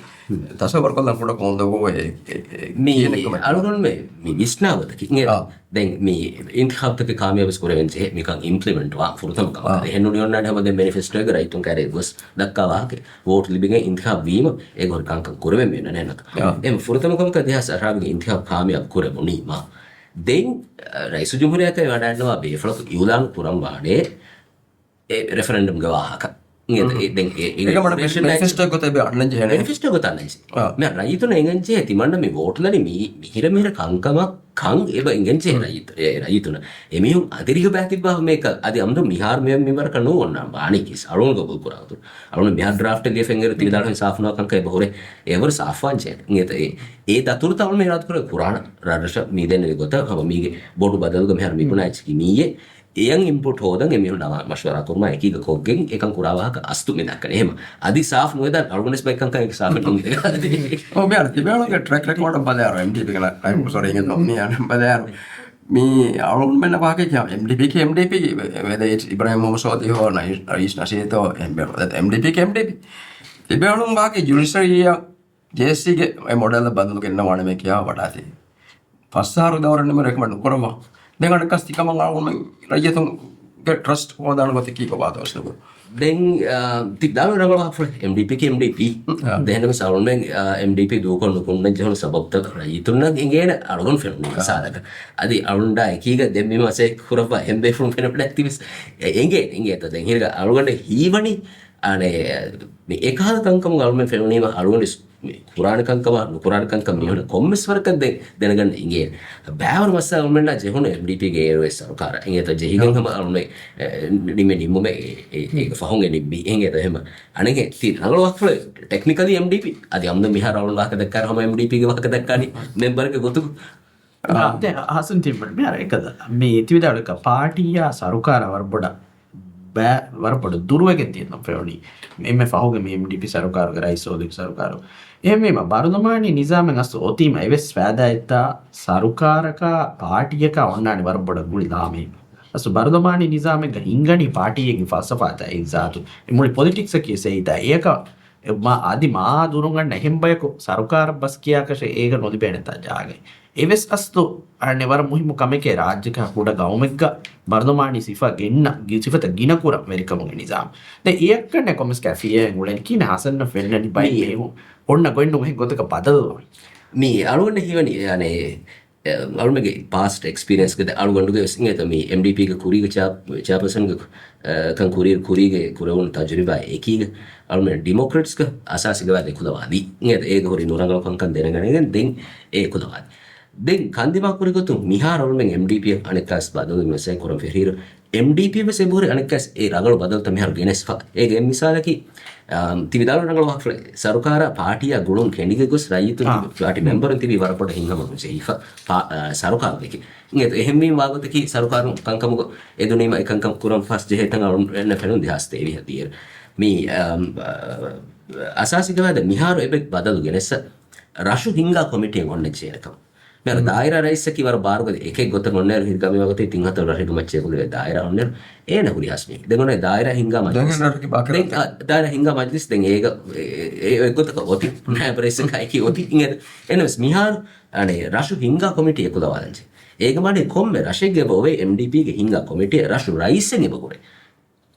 ތަސައްވަރު ކޮށްލަން ކުޑަ ކޮންދޮގު އެ، އެ، އެ، މި ކިޔަނެއް ކަމެއް. އަޅުގަނޑުމެ މި ވިސްނާ ގޮތަކީ، އިނގޭ، އާ. ދެން މި އިންތިހާބުތަކެއް ކާމިޔާބުވެސް ކުރެވެން ޖެހޭ މިކަން އިމްޕްލިމެންޓް ވާ ފުރަތަމަ ކަމަކަށް. އާ. އެހެން ނޫނީ އޮންނާނެ ހަމަ ދެން މެނިފެސްޓޯގެ ރައްޔިތުން ކައިރި ގޮސް ދައްކާ ވާހަކަ. ވޯޓް ލިބިގެން އިންތިޚާބް ވީމަ އޭގެ ހުރި ކަންކަން ކުރެވެން މި އޮންނަނީ ނަކަ. އާ. އެ ފުރަތަމަ ކަމަކަށް ދެހާސް އަށާރަ އިންތިޚާބް ކާމިޔާބު ކުރެވުނީމަ. ދެން، އަ، ރައީސު ޖުމްހޫރިއްޔާއަކަށް ވަޑައިގަންނަވާ ބޭފުޅަކު އިއުލާނު ކުރަން ވާނެ އެ ރެފަރެންޑަމްގެ ވާހަކަ. އެ، އެ، ދެން އެ، އެ، އެކަމަ މެ-، މެނިފެސްޓޯ ގޮތަށް އެބަ އަންނަން ޖެހޭނެ. މެނިފެސްޓޯ ގޮތަށް އަންނަން ޖެހޭ. އާ. މި ރައްޔިތުން އެނގަން ޖެހޭ ތިމަންނަ މި ވޯޓުލަނީ މި، މިހިރަ މިހިރަ ކަންކަމަށް ކަން އެބަ އެނގަން ޖެހޭ ރައްޔިތު-، އެ، ރައްޔިތުން. އެމީހުން އަދި ރިހު ބައިތިއްބާ މޭކަ އަދި އަމްދު މިހާރު މި، މިވަރަކަށް ނޫން އޮންނާން ވާނީ ކީސް. އަޅުން ގަބޫލު ކުރާ އަދު. އަޅުން މިހާރު ޑްރާފްޓެއް ލިޔެފައި އިނގޭރު ތި ވިދާޅުވި ސާފުނުވާ ކަންކަން އެބަ ހުރޭ. އެވަރު ސާފުވާން ޖެހޭ. އެ، އެ ދަތުރުތައް އަޅުން އިރާދަ ކުރޭ ކުރާނަ ރަށްރަށަށް މި ދެންނެވި ގޮތަށް ހަމަ މީގެ ބޮޑު ބަދަލުގަ މިހާރު މި ބުނާ އެއްޗަކީ މިއީ. އެޔަން އިންޕުޓް ހޯދަން އެމީހުން ނަމާ މަޝްވަރާ ކުރުމާ އެކީގަ ކޮށްގެން އެކަން ކުރާ ވާހަކަ އަސްތު މި ދައްކަނީ. އެހެމަ އަދި ސާފު ނުވެދާން އަޅުގަނޑުވެސް ބައެއް ކަންކަން އެކި ސާފެއް ނުވެދާނެ. އޮ، މިހާރު ތިބޭނުގެ ޓްރެކް ރެކޯޑަށް ބަލާއިރު އެމްޑީޕީގެ ނަ-، ނަ-، ސޮރީ، އިނގޭތޯ މިހާރު ބަލާއިރު މި އަޅުގަނޑުމެންނަށް ވާހަކަ ކިޔާ އެމްޑީޕީ ކޭ އެމްޑީޕީ، ވެދަ އިޓްސް އިބްރާހިމް މުހައްމަދު ސޯލިހު، ނައި-، ރައީސް ނަޝީދު، އެމްޑީޕީ ކޭ އެމްޑީޕީ. ތިބޭނު ވާހަކަ ޖުޑިޝަރީއަށް ޖޭސީގެ އެ މޮޑެލް ބަދަލު ގެންނަވާނެ މޭ ކިޔާ ވަޑާތީ. ފަސް އަހަރު ދައުރެއް ނިމުނު ރެކަމެންޑް ނުކުރައްވާ. ދެން އަނެއްކާސް ތިކަމަށް އަޅުގަނޑު ރައްޔިތުންގެ ޓްރަސްޓް ހޯދާނެ ގޮތަކީ ކޮބާތޯ އަސްލުގަ؟ ދެން ތި ދާނު ރަނގަޅު ހަފުރެ އެމްޑީޕީ ކި އެމްޑީޕީ. ދެން މިސް އަޅުމެން އެމްޑީޕީ ދޫކޮށް ނުކުންނަން ޖެހުނު ސަބަބުތައް ރައްޔިތުންނަށް އިނގޭނެ އަޅުގަނޑު ފެނުނީ މިސާލަކަށް. އަދި އަޅުންޑާ އެކީގަ ދެން މި މަސޭ ކުރައްވާ އެހެން ބޭފުޅުން ފެނުނައްތިވެސް އެނގޭ އިނގޭތަ. ދެން ހިރގަ އަޅުގަނޑެ ހީވަނީ އަނެ މި އެކަހަލަ ކަންކަމުގަ އަޅުމެން ފެނުނީމަ އަޅުގަނޑު މި ކުރާނެ ކަންކަމާ ނުކުރާނެ ކަންކަމް މީހުން ކޮންމެސް ވަރަކަށް ދެ-، ދެނެގަން އިނގޭ. ބައިވަރު މައްސަލަ އަޅުމެންނާ ޖެހުނު އެމްޑީޕީގެ އޭރުވެސް ސަރުކާރަށް އިނގޭތަ ޖެހިގެން ހަމަ އަޅުމެ ނިމެ ނިމުމެ އޭގެ ފަހުން އެ ނިންމީ އިނގޭތަ ހެމަ. އަނެގެ ތި ރަނގަޅު ވަކްފުޅެ ޓެކްނިކަލީ އެމްޑީޕީ އަދި އަމްދަ މިހާރު އަޅުން ވާހަކަ ދައްކާ ހަމަ އެމްޑީޕީގެ ވާހަކަ ދައްކާނީ މެމްބަރެއްގެ ގޮތުގަ. އާ. އާ، ދެ ހަސަން ތިންބަން މިހާރު އެކަލަ މި ތިވިދާޅުކަ ޕާޓީއާ ސަރުކާރަށް ވަރަށް ބޮޑަށް ބަ-، ވަރަށް ބޮޑު ދުރުވެގެން ތިއްބަން ފެނުނީ. އެންމެ ފަހުގެ މި އެމްޑީޕީ ސަރުކާރުގެ ރައީސް ސޯލިހު ސަރުކާރު. އެހެންވީމަ ބަރުލަމާނީ ނިޒާމެއް އަސްލު އޮތީމަ އެވެސް ފައިދާއެއްތާ ސަރުކާރަކާ ޕާޓީއަކާ އޮންނާނެ ވަރަށް ބޮޑަށް ގުޅި ލާމެއް. އަސްލު ބަރުލަމާނީ ނިޒާމެއްގަ ހިންގަނީ ޕާޓީއެއްގެ ފަލްސަފާތާ އެއްޒާތު. އެ މުޅި ޕޮލިޓިކްސަކީ ސެއިތާ އެއަކަށް މާ، އަދި މާ ދުރުން އަންނަ އެހެން ބަޔަކު ސަރުކާރަށް ބަސް ކިޔާކަށެއް އޭގަ ނުލިބޭނެތާ ޖާގައެއް. އެވެސް އަސްލު އަނެއް ވަރަށް މުހިއްމު ކަމެކޭ ރާއްޖެކާ ކުޑަ ގައުމެއްގަ ބަރުލަމާނީ ސިފަ ގެންނަ، ގި-، ސިފަތައް ގިނަކުރަން ވެރިކަމުގެ ނިޒާމް. ދެން އެއަށްކަންނެ ކޮމެސް ކެފިއޭ އުޅެން ކީނެ ހަސަންނަށް ފެންނަނީ ބައެއް މީ. މީހުން އޮންނަ ގޮތް ނޫން އެހެން ގޮތަކަށް ބަދަލުވާން. މީ އަޅުގަނޑަށް ހީވަނީ އަނެއް އަޅުމެގެ ޕާސްޓް އެކްސްޕީރިއަންސްގެ ދެ އަޅުގަނޑުގެ ވެސް އިނގޭތަ މި އެމްޑީޕީގެ ކުރީގެ ޗެއާ-، ޗެއާޕާސަންގެ، އަ، ކަން ކުރި-، ކުރީގެ ކުރެވުނު ތަޖުރިބާ އެކީގެ އަޅުމެން ޑިމޮކްރެޓްސްގެ އަސާސީގެ ވާދަ އެކުލަވާލީ. އިނގޭތަ އޭގެ ހުރި ނުރަނގަޅު ކަންކަން ދެނެގަނެގެން ދެން އެ އެކުލަވާލީ. ދެން ކަންދިމާ ކުރި ގޮތުން މިހާރު އަޅުމެން އެމްޑީޕީ އަނެއްކާސް ބަދަލު މެސޭ ކުރަން ފެށީރު އެމްޑީޕީ ވެސް އެބަހުރި އަނެއްކާސް އެ ރަނގަޅު ބަދަލުތައް މިހާރު ގެނެސްފަ. އޭގެ އެއް މިސާލަކީ، އާ، ތި ވިދާޅުވި ރަނގަޅު ވާހަކަފުޅެއް ސަރުކާރާ ޕާޓީއާ ގުޅުން ކެނޑިގެ ގޮސް ރައްޔިތުން އާ. ތިބި ޕާޓީ މެމްބަރުން ތިބީ ވަރަށް ބޮޑަށް ހިތްހަމަ ނުޖެހިފަ ޕާ-، އާ، ސަރުކާރުގެކި. އިނގޭތަ އެހެންވީމަ ވާގޮތަކީ ސަރުކާރުން ކަންކަމުގަ އެދުނީމަ އެކަންކަން ކުރަން ފަސް ޖެހޭ ތަން އަޅުން އެންނަ ފެނުން ދެހާސް ތޭވީހަށް ދިޔައިރު. މި، އާ، އަސާސީ ގަވާއިދަށް މިހާރު އެބަ ބަދަލު ގެނެއްސަ ރަށު ހިންގާ ކޮމިޓީއެއް އޮންނަން ޖެހޭނެ ކަމަށް. މިހާރު ދާއިރާ ރައީސަކީ ވަރަށް ބާރުގަދަ އެކެއް ގޮތަށް އޮންނައިރު ހިރި ގަމީ ވަގުތީ ތިން ހަތަރު ރަށެއްގެ މައްޗަށް އެކުލެވޭ ދާއިރާ އޮންނައިރު އޭނަ ހުރިހާސް މީ. ދެން އޮންނަ ދާއިރާ ހިންގާ މަޖްލިސް. ދެން އަ، ދާއިރާ ހިންގާ މަޖްލިސް ދެން އޭގަ އެ، އެ، އެ ގޮތަކަށް އޮތީ. ނާއިބު ރައީސަކާއެކީ އޮތީ. އިނގޭ، އެނަމަވެސް މިހާރު އަނެއް ރަށު ހިންގާ ކޮމިޓީ އެކުލަވާލަންޖެ. އޭގެ މާނަ ކޮންމެ ރަށެއްގެ އޮވޭ އެމްޑީޕީގެ ހިންގާ ކޮމިޓީ ރަށު ރައީސެއް އެބަ ހުރޭ.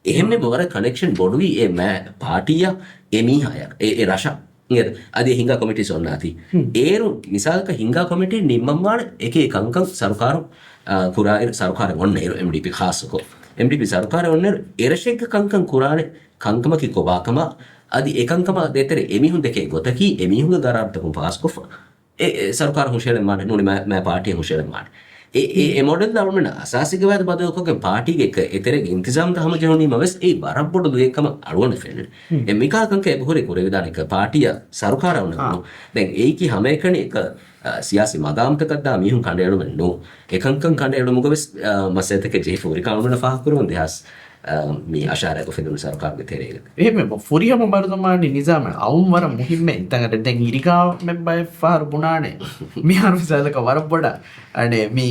އެހެންމެ ވަރަށް ކަނެކްޝަން ބޮޑުވީ އެ މާ-، ޕާޓީއަށް އެ މީހާޔަށް އެ، އެ ރަށަށް. އިނގޭތަ؟ އަދި ހިންގާ ކޮމިޓީސް އޮންނާތީ. އޭރު މިސާލަކަށް ހިންގާ ކޮމިޓީ ނިންމަންވާނެ އެކި ކަންކަން ސަރުކާރު، އާ، ކުރާއިރު، ސަރުކާރެއް އޮންނައިރު އެމްޑީޕީ ޚާއްޞަކޮށް. އެމްޑީޕީ ސަރުކާރެއް އޮންނައިރު އެރަށެއްގެ ކަންކަން ކުރާނެ ކަންކަމަކީ ކޮބާކަމާ، އަދި އެކަންކަމާ ދޭތެރޭ އެމީހުން ދެކޭ ގޮތަކީ އެމީހުންގެ ގަރާރުތަކުން ފާސްކޮށްފަ. އެ، އެ ސަރުކާރަށް ހުށައެޅެން މާނަ، ނޫނީ މާ-، މާ ޕާޓީއަށް ހުށައެޅެން މާނަ. އެ، އެ، އެ މޮޑެލް އަޅުމެން އަސާސީގެ ވާދަ ބަދަލުކޮށްގެން ޕާޓީގެ އެ، އެތެރޭގެ އިންތިޒާމްތައް ހަމަޖެހުނީމަ ވެސް އެއީ ވަރަށް ބޮޑު ލުޔެއް ކަމަށް އަޅުގަނޑަށް ފެންނަނީ. އެ މިކާ ކަންކަން އެބަހުރި ކުރެވިދާނެ ކަ-، ޕާޓީއަށް ސަރުކާރަށް އޮންނަ އާ. ނޫން. ދެން އެއީކީ ހަމައެކަނި އެކަ، އަ، ސިޔާސީ މަގާމްތަކަށް ދާ މީހުން ކަނޑައެޅުމެއް ނޫން. އެކަންކަން ކަނޑައެޅުމުގަ ވެސް، އަ، މައްސަލަތަކެއް ޖެހިފަ ހުރިކަން އަޅުމެންނަށް ފާހަގަކުރެވުނު ދެހާސް، އަ، މި އަށާރައަކު ފެނުނު ސަރުކާރުގެ ތެރޭގަ. އެހެންވެ، ފުރިހަމަ ބަރުލަމާނީ ނިޒާމެއް އައުން ވަރަށް މުހިއްމޭ އިތަނގަ ދެން ހިރިގާ މެމްބައެއް ފަހަރު ބުނާނެ. މިހާރު މިސާލަކަށް ވަރަށް ބޮޑަށް އަނެއް މި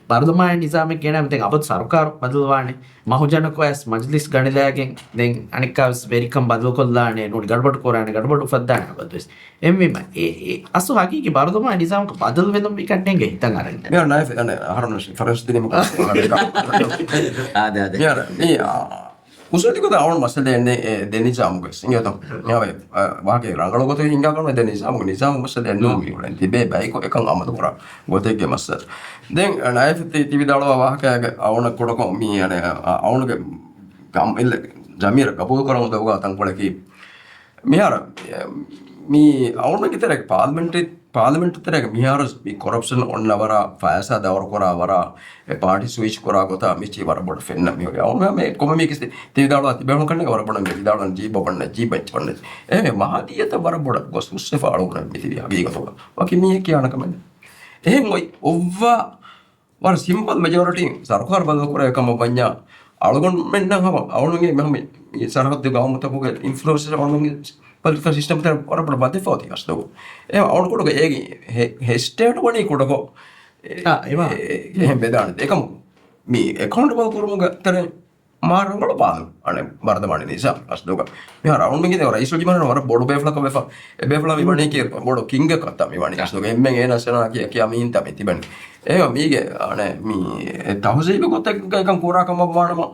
ބަރުލަމާނީ ނިޒާމެއް ގެނައިމަ ދެން އަބަދު ސަރުކާރު ބަދަލުވާނެ. މަހުޖަނަކު އައިސް މަޖްލިސް ގަނެލާގެން ދެން އަނެއްކާވެސް ވެރިކަން ބަދަލުކޮށްލާނެ، ނޫނީ ގަޑުބަޑު ކުރާނެ، ގަޑުބަޑު އުފައްދާނެ އަބަދުވެސް. އެހެންވީމަ، އެ، އެ، އަސްލު ހަގީގީ ބަރުލަމާނީ ނިޒާމަކަށް ބަދަލު ވެލުން މިކަންނޭނގެ ހިތަށް އަރަން. މިހާރު ނާއިފް، އަނެއް، އަހަރުން ފަރެންސް ދިނީމަ އާދެ، އާދެ. މިހާރު، މި، އާ، އުސޫލީ ގޮތަށް އަޅުން މައްސަލަ އެންނެ އެ ދެ ނިޒާމުގެ ސިނގޭތޯ. މިހާރު، އާ، ވާގެ ރަނގަޅު ގޮތަށް ހިނގާ ގަންނަ ދެ ނިޒާމުގެ، ނިޒާމު މައްސަލަ އެންނޫން މި އުޅެން ތިބޭ ބަޔަކު އެކަން އަމަލު ކުރާ ގޮތެއްގެ މައްސަލަ. ދެން، އަ، ނާއިފް ތި، ތި ވިދާޅުވާ ވާހަކައިގެ އަޅުން ކުޑަކޮށް މި، އަނެއް، އަ، އަޅުންގެ ގަމް އިއްލެ ޒަމީރަށް ގަބޫލު ކުރަމުން ދެވުގާ ތަންކޮޅަކީ، މިހާރު، މި އަޅުންގެ ތެރޭގަ ޕާލަމެންޓް، ޕާލަމެންޓް ތެރޭގަ މިހާރު މި ކޮރަޕްޝަން އޮންނަ ވަރާ، ފައިސާ ދައުރު ކުރާ ވަރާ، އެ ޕާޓީ ސުވިޗް ކުރާ ގޮތާ މިޗީ ވަރަށް ބޮޑަށް ފެންނަ މި އަޅުން މެ ކޮމެ މީ ކިސި ތި ވިދާޅުވާ ތިބޭނު ކަންނެ ވަރަށް ބޮޑަށް މި ވިދާޅުވަން ޖީބަ ބަންނަ، ޖީބަ ބަންނަ. އެހެން މާދިއްޔަތަށް ވަރަށް ބޮޑަށް ގޮސް ހުސްވެފަ އަޅުގަނޑަށް މި ތިބީ ހަގީގަތުގަ. ވަކި މީހެއް ކިޔާނެ ކަމެއް ނެތް. އެހެން އޮތް އޮއްވާ ވަރަށް ސިމްޕަލް މެޖޯރިޓީ ސަރުކާރު ބަދަލު ކުރޭ ކަމަށް ވަންޏާ، އަޅުގަނޑުމެންނަށް ހަމަ އަޅުގަނޑުގެ މި ހަމަ މި ސަރަހައްދު ގައުމުތަކުގެ އިންފްލުއެންސް އަޅުގަނޑުގެ ޕޮލިޓިކަލް ސިސްޓަމް ތެރެ ވަރަށް ބޮޑަށް ބަދެފަ އޮތީ އަސްލު. އެ އަޅުގަނޑުގެ އޭގެ ހެ-، ހެ ސްޓޭޓް ވަނީ ކުޑަކޮށް، އެ، އާ، އެވާ. އެ، އެހެން ވެދާނެ. އެކަމު މި އެކައުންޓަބަލް ކުރުމުގެ ތެރެ މާ ރަނގަޅު ބާލު، އަނެއް ބަރުލަމާނީ ނިޒާމް އަސްލުގަ. މިހާރު އަޅުންމެންގެ ރައީސުލްޖުމްހޫރިއްޔާ ވަރަށް ބޮޑު ބޭފުޅަކަށް ވެފަ. އެ ބޭފުޅާ މި ވަނީ ކި ބޮޑު ކިންގެއް ކަތަ މި ވަނީ އަސްލުގަ. އެންމެން އޭނަ ސެނާ ކިޔަ، ކިޔާ މީންތަ މި ތިބެނީ. އެހެން މީގެ، އަނެއް މި ތަހުޒީބު ގޮތެއްގަ އެކަން ކުރާ ކަމަށް ވާނަމަ،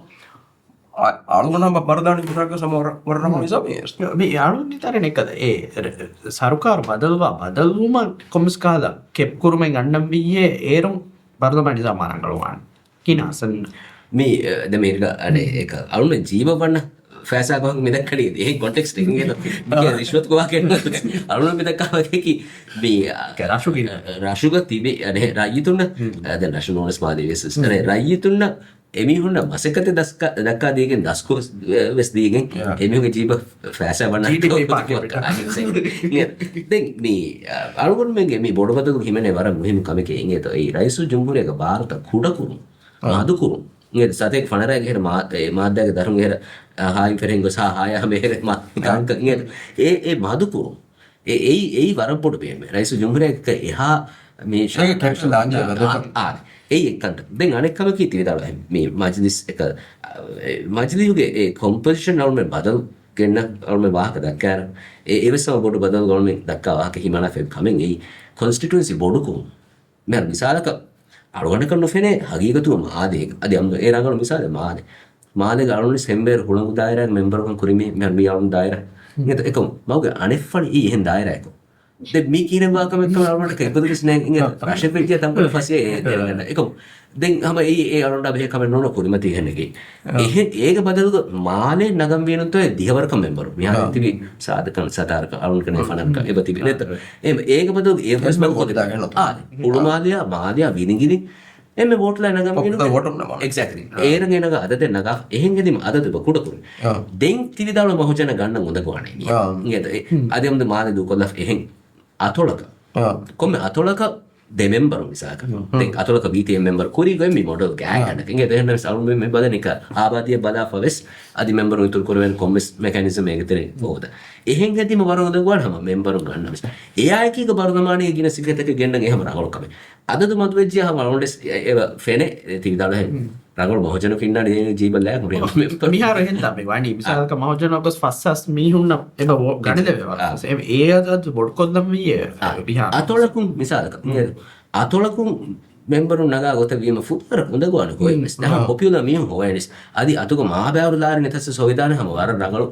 އަޅުގަނޑު ހަމަ ބަރުދާނީ މިތާގަ ސަމަ ވަރަށް ރަނގަޅު ނިޒާމެއް. މި އަޅުގަނޑު ދަރިން އެކަލަ އެ ރ-، ސަރުކާރު ބަދަލުވާ ބަދަލުވުމަށް ކޮންމެސް ކަހަލަ ކެޕް ކުރުމެއް އަންނަންވީއޭ އޭރުން ބަރުލަމާ ނިޒާމާ ރަނގަޅުވާނެ. ކިނާ ސަން. މި، އަ، ދެ މީރގ އަނެ އެކަ އަޅުން ޖީބަ ވަންނަ ފައިސާ ގޮހަކު މިދައްކަނީ އެހެން ކޮންޓެކްސްޓް އެހެން އޭނަ މިކޭ ރިޝްވަތު ގޮވާކެން އަޅުން މިދައްކާ ވަކި މި، އަ، ރަށުގި. ރަށުގަ ތިބި އަނެ ރައްޔިތުންނަށް، އަ، ދެން ރަށު ނޫނަސް މާލެ ވެސް އަނެ ރައްޔިތުންނަށް އެމީހުންނަށް މަސައްކަތެއް ދަސްކަ-، ދައްކާ ދީގެން ދަސްކުރު ވެސް ދީގެން އެމީހުންގެ ޖީބަށް ފައިސާ ވަންނަ ޖީޑީޕީ ޕާކެޓް. ދެން މި، އަ، އަޅުގަނޑުމެންގެ މި ބޮޑު ބަދަލު ހިމެނޭ ވަރަށް މުހިންމު ކަމެކޭ އިނގޭތޯ އެއީ ރައީސުލްޖުމްހޫރިއްޔާގެ ބާރުތައް ކުޑަކުރުން. މަދުކުރުން. އިނގޭ ސަތޭކަ ފަނަރައިގެ ހެރަ މާ-، އެ މާއްދާގެ ދަށުން ހެރަ، އަ، ހާއިން ފެރެހިން ގޮސް ހާ ހާޔާ ހަމަ ހެރެ މާ ކާންކަ އިނގޭ އެ، އެ މަދުކުރުން. އެ، އެއީ، އެއީ ވަރަށް ބޮޑު ބޭންމެއް. ރައީސުލްޖުމްހޫރިއްޔާގެ އެހާ މި އެ ޓެންޝަން ދާންޖެހޭ އާ، އާ، އެއީ އެއްކަންތައް. ދެން އަނެއް ކަމަކީ ތި ވިދާޅުވި މި މަޖިލިސް އެކަ، އެ، މަޖިލީހުގެ އެ ކޮމްޕޮޒިޝަން އަޅުމެން ބަދަލު ގެންނަ އަޅުމެން ވާހަކަ ދައްކާއިރު، އެ، އެވެސް ހަމަ ބޮޑު ބަދަލު އަޅުމެން ދައްކާ ވާހަކަ ހިމަނާފައި ކަމެއް އެއީ ކޮންސްޓިޓުއެންސީ ބޮޑުކުރުން. މިހާރު މިސާލަކަށް އަޅުގަނޑަކަށް ނުފެނޭ ހަގީގަތުގަ މާލޭގަ. އަދި އަމްދު އެ ރަނގަޅު މިސާލެއް މާލެ. މާލޭގަ އަޅުގަނޑު ހެންބޭރު ހުޅަނގު ދާއިރާގެ މެމްބަރުކަން ކުރި މީ، މިހާރު މީ އަޅުގަނޑު ދާއިރާ. އެކަމު މަގުގެ އަނެއްފަނި އެއީ އެހެން ދާއިރާއެކު. ދެން މީ ކިހިނެއް ވާ ކަމެއްކަން އަޅުގަނޑަކަށް އެއްގޮތަކަސް ނޭނގެ. ރަށެއް ވެއްޖެ ތަންކޮޅެއް ފަސޭ އެ ދެރަނގަނޑަށް. އެކަމު ދެން ހަމަ އެއީ އެ އަޅުގަނޑާ ބެހޭ ކަމެއް ނޫނަ ކުރިމަތީ ހެނެގެ. އެހެން އޭގެ ބަދަލުގަ މާލޭ ނަގަން ވީނުތޯ ދިހަވަރަކަށް މެމްބަރު. މިހާރު ތިބި ސާދަކަން ސަތާރަކަށް އަޅުން ކަނެ ފަނަރަކަށް އެބަ ތިބި ނެތަ؟ އެ، އޭގެ ބަދަލު އެ މެމްބަރު މަގު ހޯދިދާ ހެން އާ، އުޅުމާލެއާ މާލެއާ ވިނިގިނި އެންމެ ވޯޓުލާ ނަގަން ވީނު. އެގްޒެކްޓްލީ. އޭރަން އޭނަގަ އަދަދެއް ނަގާ އެހެން އެދިމަ އަދަދު ބަ ކުޑަކުރި. ދެން ތިވިދާޅު މަހުޖަނަ ގަންނަ އުނދަގޫ އަނެ މި. އަދި އަމްދު މާލެ ދޫކޮށްލާފަ އެހެން އަތޮޅަކަށް. ކޮންމެ އަތޮޅަކަށް ދެ މެމްބަރު މިސާލަކަށް. ދެން އަތޮޅަކަށް ވީތި އެއް މެމްބަރު ކުރީގޮތް މި މޮޑެލް ގާތްގަނޑަކަށް. އެހެންނަމަވެސް އަޅުގަނޑު މި ބަލަނީ އާބާދީއަށް ބަލާފަވެސް އަދި މެމްބަރު އިތުރު ކުރެވޭނެ ކޮންމެސް މެކަނިޒަމް އޭގެ ތެރެއިން ހޯދަ. އެހެން އެދިމަ ވަރަށް އުނދަގޫވާނެ ހަމަ މެމްބަރުން ގަންނަވެސް. އެއާއެކީގަ ބަރުލަމާނީގެ ގިނަ ސިފަތަކެއް ގެންނަން އެ ހަމަ ރަނގަޅު ކަމެއް. އަދަދު މަދުވެއްޖިޔާ ހަމަ އަޅުގަނޑު އެ، އެ، އެ ފެނެ ތި ވިދާޅު ހެން. ރަނގަޅު މަހުޖަނަކު އިންނާނީ ޖީބަށް ލާ މިހާރު އެހެންތާ މި ވަނީ. މިސާލަކަށް މަހުޖަނަކު ގޮސް ފަސް ހާސް މީހުންނަށް އެބަ ގަނެދެވޭ ވަރަށް. އެ އަދަދު ބޮޑުކޮށްލަން ވީއޭ މިހާރު. އަތޮޅަކުން މިސާލަކަށް. އަތޮޅަކުން މެމްބަރުން ނަގާ ގޮތަށް ވީމަ ފުދުވަރަށް އުނދަގޫވާނެ ގޮތްވެސް. ދެން ހަމަ ޕޮޕިއުލާ މީހުން ހޮވައިނިސް. އަދި އަތުގަ މާބައިވަރު ލާރި ނެތަސް ހޮވިދާނެ ހަމަ ވަރަށް ރަނގަޅު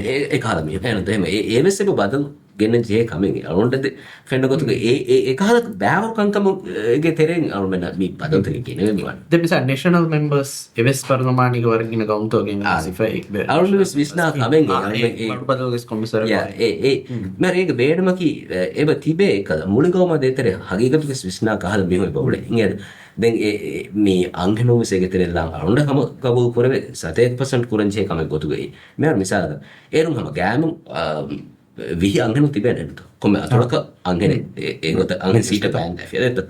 އެ، އެ ކަހަލަ މީހުން. އެހެން ދެމެ އެ، އެވެސް އެބަ ބަދަލު ގެންނަން ޖެހޭ ކަމެއް. އަޅުގަނޑު ދެ ފެންނަ ގޮތުގަ އެ، އެ، އެ ކަހަލަ ބައިވަރު ކަންކަމުގެ ތެރެއިން އަޅުމެން މި ބަދަލުތަކެއް ގެނެވެން ވާނެ. ދެން މިސާ ނޭޝަނަލް މެމްބަރސް އެވެސް ޕަރުލަމާނީގެ ވަރަށް ގިނަ ގައުމުތަކުގެ އާ، ސިފައެއް އަޅުގަނޑު ވެސް ވިސްނާ ކަމެއް އާ، އެ އެ، ބަޑު ބަދަލުގެ ކޮންމެސް ވަރަށް އެ، އެ، މި އޭގެ ބޭނުމަކީ، އެ، އެބަ ތިބޭ އެކަލަ މުޅި ގައުމާ ދޭތެރޭ ހަގީގަތުގެ ވިސްނާ ކަހަލަ މީހުން އެބަ އުޅޭ. އިނގޭ ދެން އެ، އެ، މި އަންހެނުން ވެސް އޭގެ ތެރެއިން އަޅުގަނޑަށް ހަމަ ގަބޫލު ކުރެވޭ ސަތޭކަ ޕަސެންޓް ކުރަން ޖެހޭ ކަމެއް ގޮތުގައި. މިހާރު މިސާލަކަށް އޭރުން ހަމަ ގާމު، އާ، ވިހި އަންހެނުން ތިބޭނެ ނެތް. ކޮންމެ އަތޮޅަކަށް އަންހެނެއް، އެ، އެ ގޮތަށް އަންހެން ސީޓެއް ބައިންދާފި އެއްތޯ.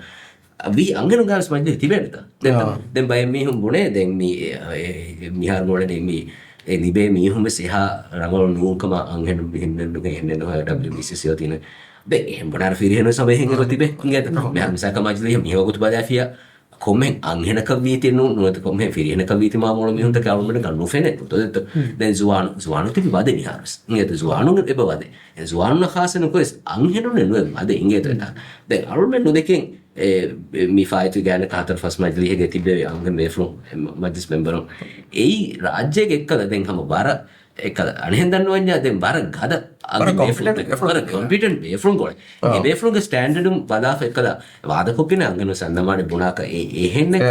ވިހި އަންހެނުން ގާވެސް މަޖިލީހެއް ތިބޭނެތަ؟ ދެން، ދެން ބައެއް މީހުން ބުނޭ ދެން މި، އެ، އެ، މިހާރު ނޫޅެނީ މި، އެ، ލިބޭ މީހުން ވެސް އެހާ ރަނގަޅު ނޫންކަމަށް އަންހެނުން މިހެން ނެންނު، އެހެން ނެންނު ޑަބްލިއު ބީސީސީ އޮތީނެ. ދެން އެހެން ބުނާރަ ފިރިހެނުން ސަމޭހެން އެބަ ތިބޭ. އިނގޭތަ؟ މިހާރު މިސާކަށް މަޖިލީހަށް މިހާ ވަގުތު ބަލާފިޔާ ކޮންމެ އަންހެނަކަށް ވީތި ނޫ، ނުވަތަ ކޮންމެ ފިރިހެނަކަށް ވީތި މާ މޮޅު މީހުންތަކެއް އަޅުގަނޑަކަށް ނުފެނޭ ގޮތަށް. ދެން ޒުވާނު، ޒުވާނު ތިބި ވަދެ މިހާރު ވެސް. އިނގޭތަ؟ ޒުވާނުން އެބަ ވަދެ. އެ ޒުވާނުންނަށް ޚާއްސަ ނުކޮށް ވެސް އަންހެނުންނެއް ނުވެ ވަދެ. އިނގޭތަ؟ ދެން އަޅުމެން ނުދެކެން އެ، މި ފާއިތު ގާތްގަނޑަކަށް ހަތަރު ފަސް މަޖިލީހެއްގަ ތިބެވި އަންހެން ބޭފުޅުން، އެ، މަ-، މަޖިލިސް މެމްބަރުން. އެއީ ރާއްޖޭގެ އެއްކަލަ ދެން ހަމަ ވަރަށް އެއްކަލަ އަނެއްހެން ދަންނަވަންޏާ ދެން ވަރަށް ގަދަ ވަރަށް އަންހެން ކޮންފިޑެންޓް ބޭފުޅުން، ވަރަށް ކޮންފިޑެންޓް ބޭފުޅުން ކޮޅެ. އެ ބޭފުޅުންގެ ސްޓޭންޑަޑުން ބަލާފަ އެއްކަލަ ވާދަކޮށްގެން އަންހެނުން ސަންނަމާނެ ބުނާކަށް އެ، އެހެންނެއް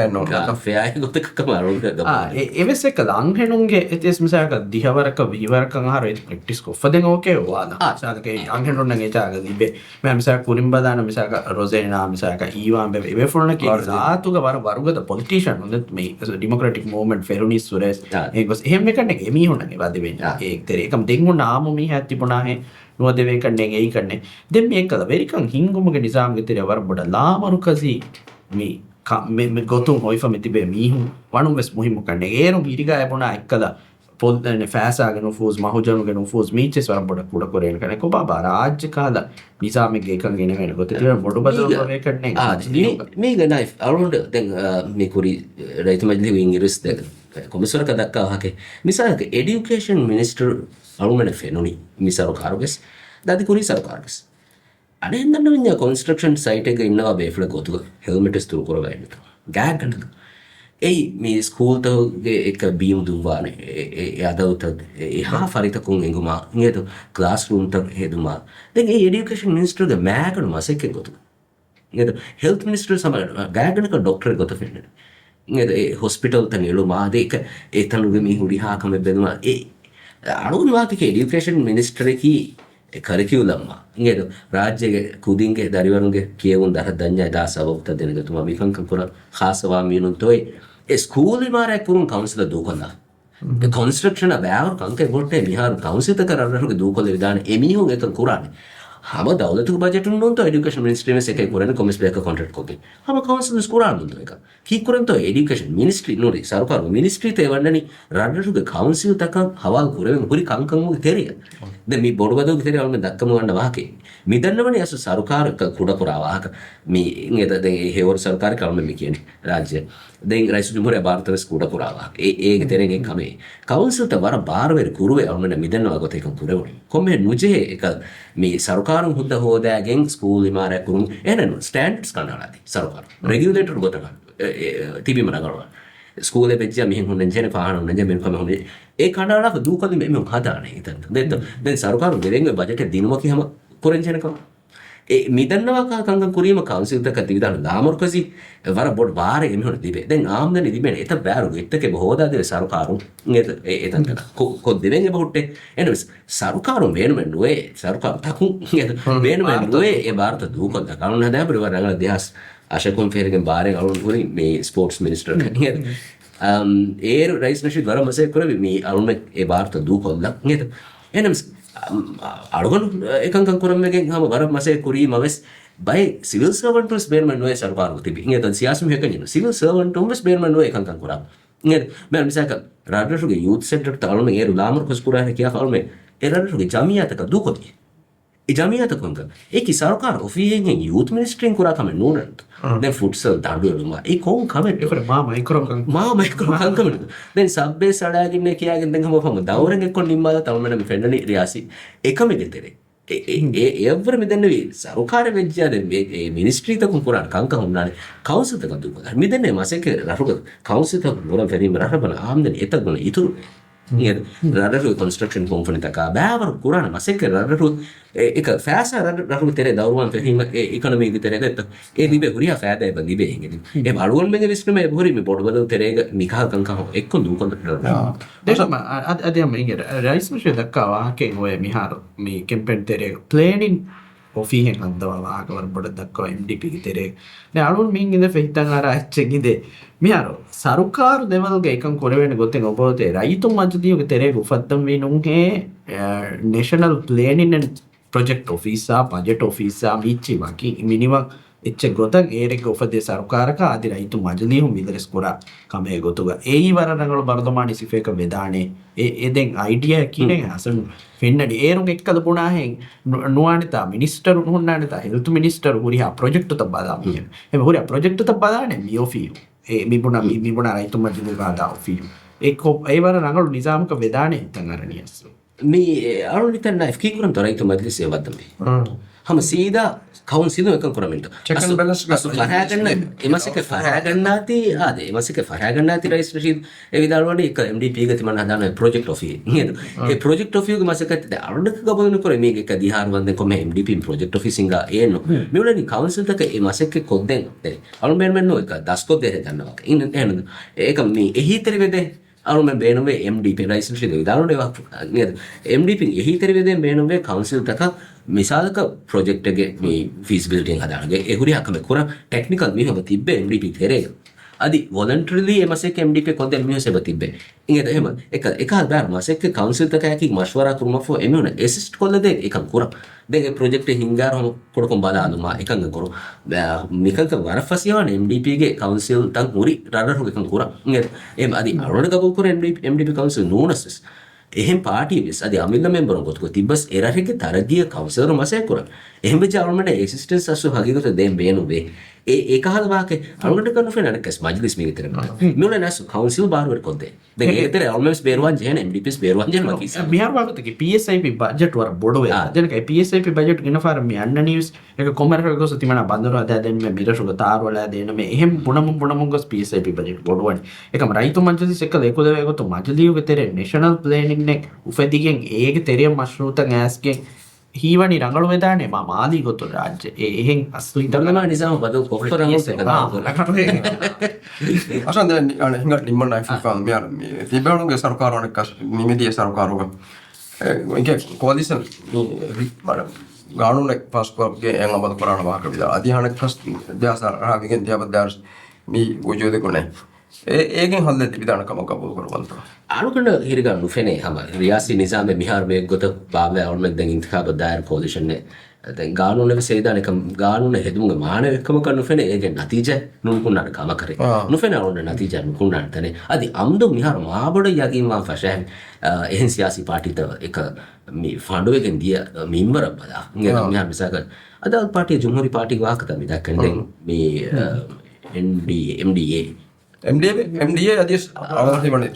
ފެއާ ގޮތަކަށް ކަމަށް އަޅުގަނޑު އާ، އެ، އެވެސް އެއްކަލަ އަންހެނުންގެ އެތިވެސް މިސާލަކަށް ދިހަވަރަކަށް ވިހިވަރަކަށް އަހަރު އެތި ޕްރެކްޓިސް ކޮށްފަ ދެން އޯކޭ ވާދަ. މިސާލަކަށް އަންހެނުންނަށް އެ ޖާގަ ލިބޭ. މި މިސާލަކަށް ކުރިން ބަލާނަ މިސާލަކަށް ރޮޒޭނާ މިސާލަކަށް އީވާން އެ، އެބޭފުޅުންނަކީ ޒާތުގަ ވަރަށް ވަރުގަދަ ޕޮލިޓީޝަން މި ޑިމޮކްރެޓިކް މޫވްމަންޓް ފެރުނީ ސުރޭސް. އެ ގޮސް އެހެން މިކަންނެއް އެމީހުންނަށް އެ ވަދެވޭނެ. އެ ތެރޭ އެކަމް ދެން އޮންނަ އާއްމު މީހާ ތިބުނާހެން ނުވަދެވޭކަންނެއް އެއީކަންނެއް. ދެން މި އެއްކަލަ ވެރިކަން ހިންގުމުގެ ނިޒާމްގެ ތެރެއަށް ވަރަށް ބޮޑަށް ލާމަރުކަޒީ މި ކަ-، މި، މި ގޮތުން ހޮވިފަ މި ތިބޭ މީހުން ވަނުން ވެސް މުހިއްމު ކަންނެއް. އޭރުން ހިރިގާ އެބުނާ އެއްކަލަ ޕޮލް-، އެ، ފައިސާގެ ނުފޫޒް، މަހުޖަނުގެ ނުފޫޒް މީޗެސް ވަރަށް ބޮޑަށް ކުޑަކުރޭނެ ކަންނެއް. ކޮބާބާ ރާއްޖެ ކަހަލަ ނިޒާމެއްގެ އެކަން ގެނެވޭނެ ގޮތެއް ތިބޭ ބޮޑު ބަދަލު ކޮށް ވޭ ކަންނެއް. އާ، މީ، މީގެ ނައިފް އަޅުގަނޑު ދެން، އާ، މި ކުރީ ރައްޔިތު މަޖިލީހު އިނގިރިސް ދެ ކޮންމެސް ވަރަކަށް ދައްކާ ވާހަކަ. މިސާލަކަށް އެޑިއުކޭޝަން މިނިސްޓަރު އަޅުގަނޑަށް ފެނުނީ މި ސަރުކާރުގެސް، ދާދި ކުރީ ސަރުކާރުގެސް. އަނެއްހެން ދަންނަވަންޏާ ކޮންސްޓްރަކްޝަން ސައިޓެއްގަ އިންނަވާ ބޭފުޅެއް ގޮތުގަ ހެލްމެޓެއް ދުރުކުރަވައި ނެތު ގާތްގަނޑަކަށް. އެއީ މި ސްކޫލްތަކުގެ އެކަ ބީމް ދުއްވާނެ، އެ، އެ، އެ އަދަދުތައް އެ، އެހާ ފަރިތަކުން އެނގުމާ، އިނގޭތޯ، ކްލާސްރޫމްތައް ހެދުމާ. ދެން އެ އެޑިއުކޭޝަން މިނިސްޓަރުގެ މާގަނޑު މަސައްކަތް ގޮތުގަ. އިނގޭތޯ، ހެލްތް މިނިސްޓަރު ސަމަ ގާތްގަނޑަކަށް ޑޮކްޓަރެއް ގޮތަށް ފެންނަނީ. އިނގޭތޯ، އެ ހޮސްޕިޓަލްތައް އެޅުމާ، އަދި އެކަ، އެ ތަނުގެ މީ ހުރިހާ ކަމެއް ބެލުމާ، އެ އަޅުގަނޑު ވާތަކެ އެޑިއުކޭޝަން މިނިސްޓަރަކީ އެ ކަރިކިއުލަމްއާ، އިނގޭތޯ، ރާއްޖޭގެ ކުދިންގެ ދަރިވަރުންގެ ކިޔެވުން ދަށަށް ދަންޏާ ދާ ސަބަބުތައް ދެނެގަތުމަށް މިކަންކަން ކުރަން ޚާއްޞަވާ މީނުންތޯއޭ އެ ސްކޫލް އިމާރާތް ކުރުން ކައުންސިލަށް ދޫކޮށްލާ. އެ ކޮންސްޓްރަކްޝަނާ ބާވަރު ކަންކަން އެބަހުއްޓޭ މިހާރު ކައުންސިލްތަކަށް ރަށްރަށުގެ ދޫކޮށްލެވިދާނެ އެމީހުން އެކަން ކުރާނެ. ހަމަ ދައުލަތުގެ ބަޖެޓުން ނޫންތޯ އެޑިއުކޭޝަން މިނިސްޓްރީމެސް އެކަން ކުރަނީ ކޮންމެސް ބަޔަކަށް ކޮންޓްރެކްޓް ކޮށްގެން. ހަމަ ކައުންސިލްސް ކުރާން ނޫންތޯ އެކަން. ކީއްކުރަންތޯ އެޑިއުކޭޝަން މިނިސްޓްރީ ނޫނީ ސަރުކާރު މިނިސްޓްރީތައް ވަންނަނީ ރަށްރަށުގެ ކައުންސިލްތަކަށް ހަވާލު ކުރެވެން ހުރި ކަންކަމުގެ ތެރެއަށް. ދެން މި ބޮޑުބަދަލުގެ ތެރެއަށް އަޅުމެން ދައްކަމުން އަންނަ ވާހަކައެއް. މި ދަންނަވަނީ އަސްލު ސަރުކާރަކަށް ކުޑަކުރާ ވާހަކަ. މި އިނގޭތަ ދެން އެ ހެޔޮވަރު ސަރުކާރަކަށް އަޅުމެން މި ކިޔަނީ ރާއްޖެ. ދެން ރައީސުލްޖުމްހޫރިއްޔާ ބާރުތަވެސް ކުޑަކުރާ ވާހަކަ. އެ، އޭގެ ތެރެއިން އެއް ކަމެއް. ކައުންސިލްތައް ވަރަށް ބާރުވެރި ކުރުވޭ އަޅުމެންނަށް މިދަންނަވާ ގޮތަށް އެކަން ކުރެވުނީ. ކޮންމެހެން ނުޖެހޭ އެކަން މި ސަރުކާރުން ހުއްދަ ހޯދާގެން ސްކޫލް އިމާރާތް ކުރުން އެހެން ސްޓޭންޑަޑްސް ކަނޑައަޅާދީ ސަރުކާރު. ރެގިއުލޭޓަރު ގޮތަކަށް އެ، އެ، ތިބީމަ ރަނގަޅުވާ. ސްކޫލެއް ވެއްޖާ މިހެން ހުންނަންޖެހޭނެ، ފާހާނަ ހުންނަންޖެހޭ، މި ކަމެއް ހުންނަންޖެހޭ. އެ ކަނޑައަޅާފަ ދޫކޮށްލި މި، މިހުން ހަދާނެ އެތަންތަން. ދެން، ދެން ސަރުކާރުން ދެވޭން ބަޖެޓެއް ދިނުމަކީ ހަމަ ކުރަންޖެހޭނެ ކަމެއް. އެ މިދަންނަވާ ކަ-، ކަންކަން ކުރީމަ ކައުންސިލްތަކަށް ތިބިދާނެ ލާމަރުކަޒީ ވަރަށް ބޮޑު ބާރެއް އެމީހުން ލިބޭ. ދެން އާމްދަނީ ލިބޭނެ އެތައް ބާރު ގޮތްތަކެއް އެބަ ހޯދާދެވޭ ސަރުކާރުން. އެ، އެ، އެތަންތަނަށް ކޮ-، ކޮށްދެވެން އެބަ ހުއްޓޭ. އެންވެސް ސަރުކާރުން ބޭނުމެއް ނުވޭ، ސަރުކާރު ތަކުން ބޭނުމެއް ނުވޭ އެ ބާރުތައް ދޫކޮށްލާ. ކައުން ހަދާ ބުރި ވަރަށް ރަނގަޅަށް ދެހާސް އަށަކުން ފޭރިގެން ބާރެއް އަޅުން ހުރި މި ސްޕޯޓްސް މިނިސްޓަރ. އަމް، އޭރު ރައީސް ނަޝީދު ވަރަށް މަސައްކަތް ކުރެވި މި އަޅުމެ އެ ބާރުތައް ދޫކޮށްލަ. އެހެން އަޅުގަނޑު އެކަންކަން ކުރަންވެގެން ހަމަ ވަރަށް މަސައްކަތް ކުރީ މަވެސް ބައެއް ސިވިލް ސަރވަންޓުންސް ބޭނުމެއް ނުވޭ ސަރުކާރު ތިބި. އިނގޭތޯ ސިޔާސީ މީހަކަށް ސިވިލް ސަރވަންޓުން ވެސް ބޭނުމެއް ނުވޭ އެކަންކަން ކުރާ. އިނގޭތޯ މި މިސާލަކަށް ރަށްރަށުގެ ޔޫތް ސެންޓަރުތައް އަޅުމެ އޭރު ލާމަރުކަޒު ކުރާނެ ކިޔާފަ އަޅުމެ އެ ރަށްރަށުގެ ޖަމިއްޔާތަކަށް ދޫކޮށްދިޔަ. އެ ޖަމިއްޔާތަކުން އެކި ސަރުކާރު އޮފީހެއްހެން ޔޫތު މިނިސްޓްރީން ކުރާ ކަމެއް ނޫނަންތަ؟ ދެން ފުޓްސަލް ދަނޑު އެޅުމާ އެ ކޮން ކަމެއް؟ މާ މައިކްރޯ ކަން. މާ މައިކްރޯ ކަންކަމެއް. ދެން ސަބްވޭ ސަޅާގެންނޭ ކިޔާގެން ދެން ހަމަ ހަމަ ދައުރެއް އެއްކޮށް ނިންމާލާ ތަޅުމެނަ މި ފެންނަނީ ރިޔާސީ އެކަމެއްގެ ތެރޭ. އެ، އެ، އެ، އެއަށްވުރެ މިދެންނެވީ ސަރުކާރެއް ވެއްޖާ ދެން މި، އެ މިނިސްޓްރީތަކުން ކުރާނެ ކަންކަން ހުންނާނެ ކައުންސިލްތަކަށް ދޫކޮށްލާ. މިދެންނެވި މަސައްކަތް ރަށުގަ ކައުންސިލްތަކުން ނުރަން ފެރީމަ ރަށަށް ވަނަ އާމްދަނީ އެތައް ގުނަ އިތުރު. އިނގޭ، ރަށްރަށުގެ ކޮންސްޓްރަކްޝަން ކޮމްޕަނީތަކާ ބާވަރު ކުރާނެ މަސައްކަތް ރަށްރަށު އެ، އެކަ ފައިސާ ރަށް، ރަށުގެ ތެރޭ ދައުރުވާން ފެހީމަ އެ އިކޮނޮމީގެ ތެރޭގަ އެތަ އެ ލިބޭ ހުރިހާ ފައިދާ އެބަ ލިބޭ އިނގޭ. އެ އަޅުގަނޑުމެންގެ ވިސްނުމެއް އެބަހުރީ މި ބޮޑުބަދަލު ތެރޭގަ މިކަހަލަ ކަންކަން އެއްކޮށް ދޫކޮށްލަ. ދެން އަ-، އަ-، އަދި ހަމަ އިނގޭ ރައީސް ނަޝީދު ދައްކާ ވާހަކައެއް އޮވޭ މިހާރު މި ކެމްޕޭން ތެރޭގަ ޕްލޭނިން އޮފީހެއް ހަނދަވާ ވާހަކަ ވަރަށް ބޮޑަށް ދައްކަވާ އެމްޑީޕީގެ ތެރޭ. ދެން އަޅުން މިހިން އިނދެފަ ހިތަށް އަރާ އެއްޗެއް އިނދޭ. މިހާރު ސަރުކާރު ލެވަލްގަ އެކަން ކުރެވޭނެ ގޮތެއް އޮބޯތޭ ރައްޔިތު މަޖިލީހުގެ ތެރޭގަ އުފައްދަންވީ ނޫންހޭ، އެ، ނޭޝަނަލް ޕްލޭނިން އެންޑް ޕްރޮޖެކްޓް އޮފީސާ، ބަޖެޓް އޮފީސާ، މީއްޗި ވަކި މިނިވަން އެއްޗެއް ގޮތަށް އޭރެއްގެ އުފައްދޭ ސަރުކާރަކާ އަދި ރައްޔިތު މަޖިލީހުން ވިދަރެސް ކުރާ ކަމޭ ގޮތުގަ. އެއީ ވަރަށް ރަނގަޅު ބަރުލަމާނީ ސިފައަކަށް ވެދާނެ. އެ، އެ ދެން އައިޑިއާ ކިހިނެއް ހަސަން ފެންނަނީ؟ އޭރުން އެއްކަލަ ބުނާހެން ނު-، ނުވާނެތާ މިނިސްޓަރު ނުހުންނާނެތާ ހެލްތު މިނިސްޓަރު ހުރިހާ ޕްރޮޖެކްޓުތައް ބަލާ މީހެއް. އެ ހުރިހާ ޕްރޮޖެކްޓުތައް ބަލާނެ މި އޮފީހުން. އެ މި ބުނާ، މި، މި ބުނާ ރައްޔިތު މަޖިލީހުގަ ހަދާ އޮފީހުން. އެ ކޮ-، އެ ވަރަށް ރަނގަޅު ނިޒާމަކަށް ވެދާނެ ހިތަށް އަރަނީ އަސްލު. މި އަޅުން ހިތަށް ނާއިފް ކީއްކުރަންތޯ ރައްޔިތު މަޖިލިސް އެ ވައްދަންވީ؟ ހަމަ ސީދާ ކައުންސިލުން އެކަން ކުރަމިންތޯ؟ ޗެކް އަސްލު، ބެލަންސް އަސްލު ފަރާގަންނަ، އެ މަސައްކަތް ފަރާގަންނާތީ، އާދެ، އެ މަސައްކަތް ފަރާގަންނާތީ ރައީސް ނަޝީދު އެ ވިދާޅުވަނީ އެމްޑީޕީގަ ތިމަން ހަދާނެ ޕްރޮޖެކްޓް އޮފީހެއް. އެ ޕްރޮޖެކްޓް އޮފީހުގެ މަސައްކަތް ދެ އަޅުންނަކަށް ގަބޫލު ނުކުރޭ މީގެ އެކަ ދިހާރު ވަންދެން ކޮންމެ އެމްޑީޕީން ޕްރޮޖެކްޓް އޮފީސް ހިންގާ އޭނު. މިއުޅެނީ ކައުންސިލްތަކަށް އެ މަސައްކަތް ކޮށްދޭން. އަޅުން ބޭނުމެއް ނޫން އެކަ ދަސްކޮށްދޭހޭ ދަންނަވާކަށް. އިން، އެހެން އެކަ މި އެހީތެރިވެދޭ. އަޅުމެން ބޭނުންވޭ އެމްޑީޕީ ރައީސް ނަޝީދު ވިދާޅުވެ ވާ-، އެމްޑީޕީން އެހީތެރިވެދޭން ބޭނުންވޭ ކައުންސިލްތަކަށް މިސާލަކަށް ޕްރޮޖެކްޓެއްގެ މި ފީސިބިލިޓީ ހަދާނެ އެ ހުރިހާ ކަމެއް ކުރަން ޓެކްނިކަލް މީހުން އެބަ ތިއްބޭ އެމްޑީޕީ ތެރޭގަ. އަދި ވޮލަންޓަރީލީ އެ މަސައްކަތް އެމްޑީޕީ ކޮށްދޭން މީހުން އެބަ ތިއްބޭ. އިނގޭތަ އެހެން އެކަ-، އެކަހަލަ ބާރު މަސައްކަތް ކައުންސިލްތަކާއެކީ މަޝްވަރާ ކުރުމަށްފަހު އެމީހުން އެސިސްޓް ކޮށްލަދޭ އެކަން ކުރަން. ދެން އެ ޕްރޮޖެކްޓެއް ހިންގާރު ހަމަ ކުޑަކޮށް ބަލާލުމާ އެކަން ކުރު. މިކަންކަން ވަރަށް ފަސޭހަވާނެ އެމްޑީޕީގެ ކައުންސިލްތައް ހުރި ރަށްރަށުގެ ކަން ކުރަން. އިނގޭތަ އެމް އަދި އަޅުގަނޑު ގަބޫލުކުރޭ އެމްޑީޕީ ކައުންސިލް ނޫނަސްވެސް. އެހެން ޕާޓީ ވެސް އަދި އަމިއްލަ މެމްބަރުން ގޮތުގަ ތިއްބަސް އެ ރަށެއްގެ ތަރައްގީއަށް ކައުންސިލަރު މަސައްކަތް ކުރަން. އެހެންވެއްޖެ އަޅުމެންނަށް އެސިސްޓެންސް އަސްލު ހަގީގަތަށް ދޭން ބޭނުންވޭ. އެ ކަހަލަ ވާހަކަ އަޅުގަނޑަކަށް ނުފެން އަނެއްކަސް މަޖިލިސް މީގެ ތެރެ މިއުޅެން އަސް ކައުންސިލް ބާރުވެރި ކޮށްދޭ. ދެން އޭގެ ތެރެ އަޅުމެންވެސް ބޭރުވާން ޖެހޭނެ، އެމްޑީޕީސް ބޭރުވާން ޖެހޭނެ ވަކީ. މިހާރު ވާގޮތަކީ ޕީއެސްއައިޕީ ބަޖެޓް ވަރަށް ބޮޑުވޭ. އާ. ޖެނަކަ ޕީއެސްއައިޕީ ބަޖެޓް ގިނަ ފާރަށް މި އަންނަނީވެސް އެކަ ކޮމަރަށް ގޮސް ތިމަނާ ބަނދަރު ހަދާދޭންމެ، މިރަށުގަ ތާރު އަޅާދޭންމެ، އެހެން ބުނަމުން ބުނަމުން ގޮސް ޕީއެސްއައިޕީ ބަޖެޓް ބޮޑުވަނީ. އެކަމް ރައްޔިތު މަޖިލިސް އެކަލަ އެކުލެވޭ ގޮތުން މަޖިލީހުގެ ތެރެ ނެޝަނަލް ޕްލޭނިންއެއް އުފެދިގެން އޭގެ ތެރެއަށް މަޝްރޫއުތައް އައިސްގެން ހީވަނީ ރަނގަޅުވެދާނެ މާ މާލީ ގޮތުން ރާއްޖެ. އެ އެހެން އަސްލު ހިތަށް ބަރުލަމާ ނިޒާމު ބަދަލު ކޮށްފަ ރަނގަޅު އާ، އެކަން. އަސަން ދެން އަނެ ހިނގަ ނިންމަން އައިފުކާ މި އަނ މި ތިބޭނުގެ ސަރުކާރު އަނެއްކަސް ނިމެދިޔަ ސަރުކާރުގަ އެ، އެ، ކޯލިޝަން މި ރި-، މަ-، ގާނޫނެއް ފާސްކޮށްގެ އެ އަމަލު ކުރާނެ ވާހަކަ ވިދާ. އަދި ހަނެއްކަސް ދެހާސް އަށާވިގެން ދެހަބަ ދާރުސް މި ވުޖޫދަކު ނެތް. އެ، އޭގެން ހައްލެއް ލިބިދާނެ ކަމަށް ގަބޫލު ކުރަވަންތޯ؟ އަޅުގަނޑަށް ހިރިގާ ނުފެނޭ ހަމަ ރިޔާސީ ނިޒާމެއް މިހާރު މި އެއްގޮތަށް ބާއްވާ އަޅުމެން ދެން އިންތިޚާބަށް ދާއިރު ކޯލިޝަންއެއް ދެން ގާނޫނެއް ވެސް ހެދިދާނެ ކަމަށް ގާނޫނެއް ހެދުމުގެ މާނައެއް ކަމަކަށް ނުފެނޭ. އޭގެ ނަތީޖާ ނުކުންނާނެ ކަމަކަށް ނުފެނޭ. އަޅުގަނޑަށް ނަތީޖާ ނުކުންނާނެ ތަނެއް. އަދި އަމްދު މިހާރު މާބޮޑަށް ޔަގީންވާން ފަށާހެން، އާ، އެހެން ސިޔާސީ ޕާޓީތައް އެކަ މި ފަނޑުވެގެން ދިޔަ މިންވަރަށް ބަލާ. އާ. މިހާރު މިސާލަކަށް އަދާލަތު ޕާޓީ ޖުމްހޫރީ ޕާޓީގެ ވާހަކަތައް މި ދައްކަނީ. ދެން މި، އާ، އެމްޑީ، އެމްޑީއޭ. އެމްޑީއޭ، އެމްޑީއޭ އަދިވެސް އަޅުގަނޑު ހިމަނީ.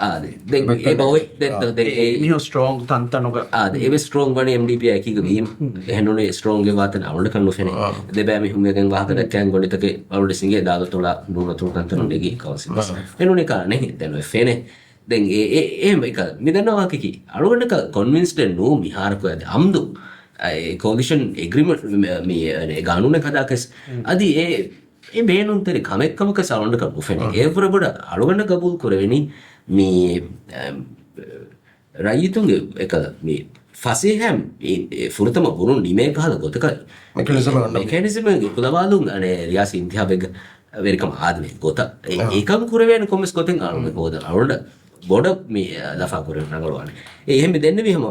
އާދެ. ދެން އެ ބައޮތް ދެން ދެން އެ މީހުން ސްޓްރޯންގް ތަންތަނުގަ. އާދެ. އެވެސް ސްޓްރޯންގް ވަނީ އެމްޑީޕީ އެކީގަ ވީމަ. އެހެންނޫނީ ސްޓްރޯންގް ވާތަން އަޅުގަނޑަކަށް ނުފެނޭ. ދެބައި މީހުން ވެގެން ވާހަކަ ދައްކައި ގޮނޑިތަކެއް އަޅުގަނޑު ސިނގޭ އަދާލަތު އޮޅާ ނޫނަތޮޅު ތަންތަނުން ނެގީ ކައުންސިލް. އެނޫނީ ކާ ނެހި ދެން އޮތް ފެނޭ. ދެން އެ، އެ، އެހެން އެކަ މި ދަންނަވާކީ އަޅުގަނޑަކަށް ކޮންވިންސްޑެއް ނޫ މިހާރަކު އަދި އަމްދު އެ ކޯލިޝަން އެގްރިމެންޓް މި، މި، އެ ގާނޫނެއް ހަދާކަސް އަދި އެ އެ ބޭނުންތެރި ކަމެއްކަމަކަސް އަޅުގަނޑަކަށް ނުފެނޭ. އެއަށްވުރެ ބޮޑަށް އަޅުގަނޑަށް ގަބޫލު ކުރެވެނީ މި، އަ، ރައްޔިތުންގެ އެކަލަ މި ފަސޭހަ މި، އެ ފުރަތަމަ ބުރުން ނިމޭ ކަހަލަ ގޮތަކަށް މެކެނިޒަމެއް އަންނަ. މެކެނިޒަމެއް ކުލަވާލުން އަނެ ރިޔާސީ އިންތިހާބެއްގަ ވެރިކަމަށް އާދެވޭ ގޮތަށް. އެ، އެކަން ކުރެވޭނެ ކޮންމެސް ގޮތެއް އަޅުގަނޑު ހޯދަން. އަޅުގަނޑަށް ބޮޑަށް މި، އަ، ލަފާ ކުރެވެން ރަނގަޅުވާނެ. އެ، އެހެން މި ދެންނެވި ހަމަ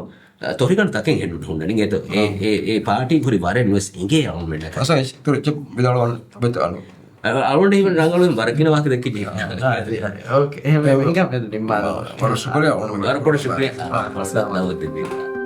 ތޮރިގަނޑު ތަކެއް ހެން ހުންނަނީ އެތޯ. އެ، އެ، އެ ޕާޓީ ހުރި ވަރެއް ނުވެސް އެނގޭ އަޅުގަނޑަކަށް. އަސަން އެ ތުރެއްޗެއް ވިދާޅުވާން ބެތާނު. އަ، އަޅުގަނޑު ހީވަނީ ރަނގަޅު ވަރަށް ގިނަ ވާހަކަ ދެއްކި ޖެހި. އާ، އާ، އާ، އޯކޭ. އެހެން އެނގޭ ނިންމާލަ. ވަރަށް ޝުކުރިއްޔާ އަޅުގަނޑު. ވަރަށް ބޮޑަށް ޝުކުރިއްޔާ. އާ، އާ.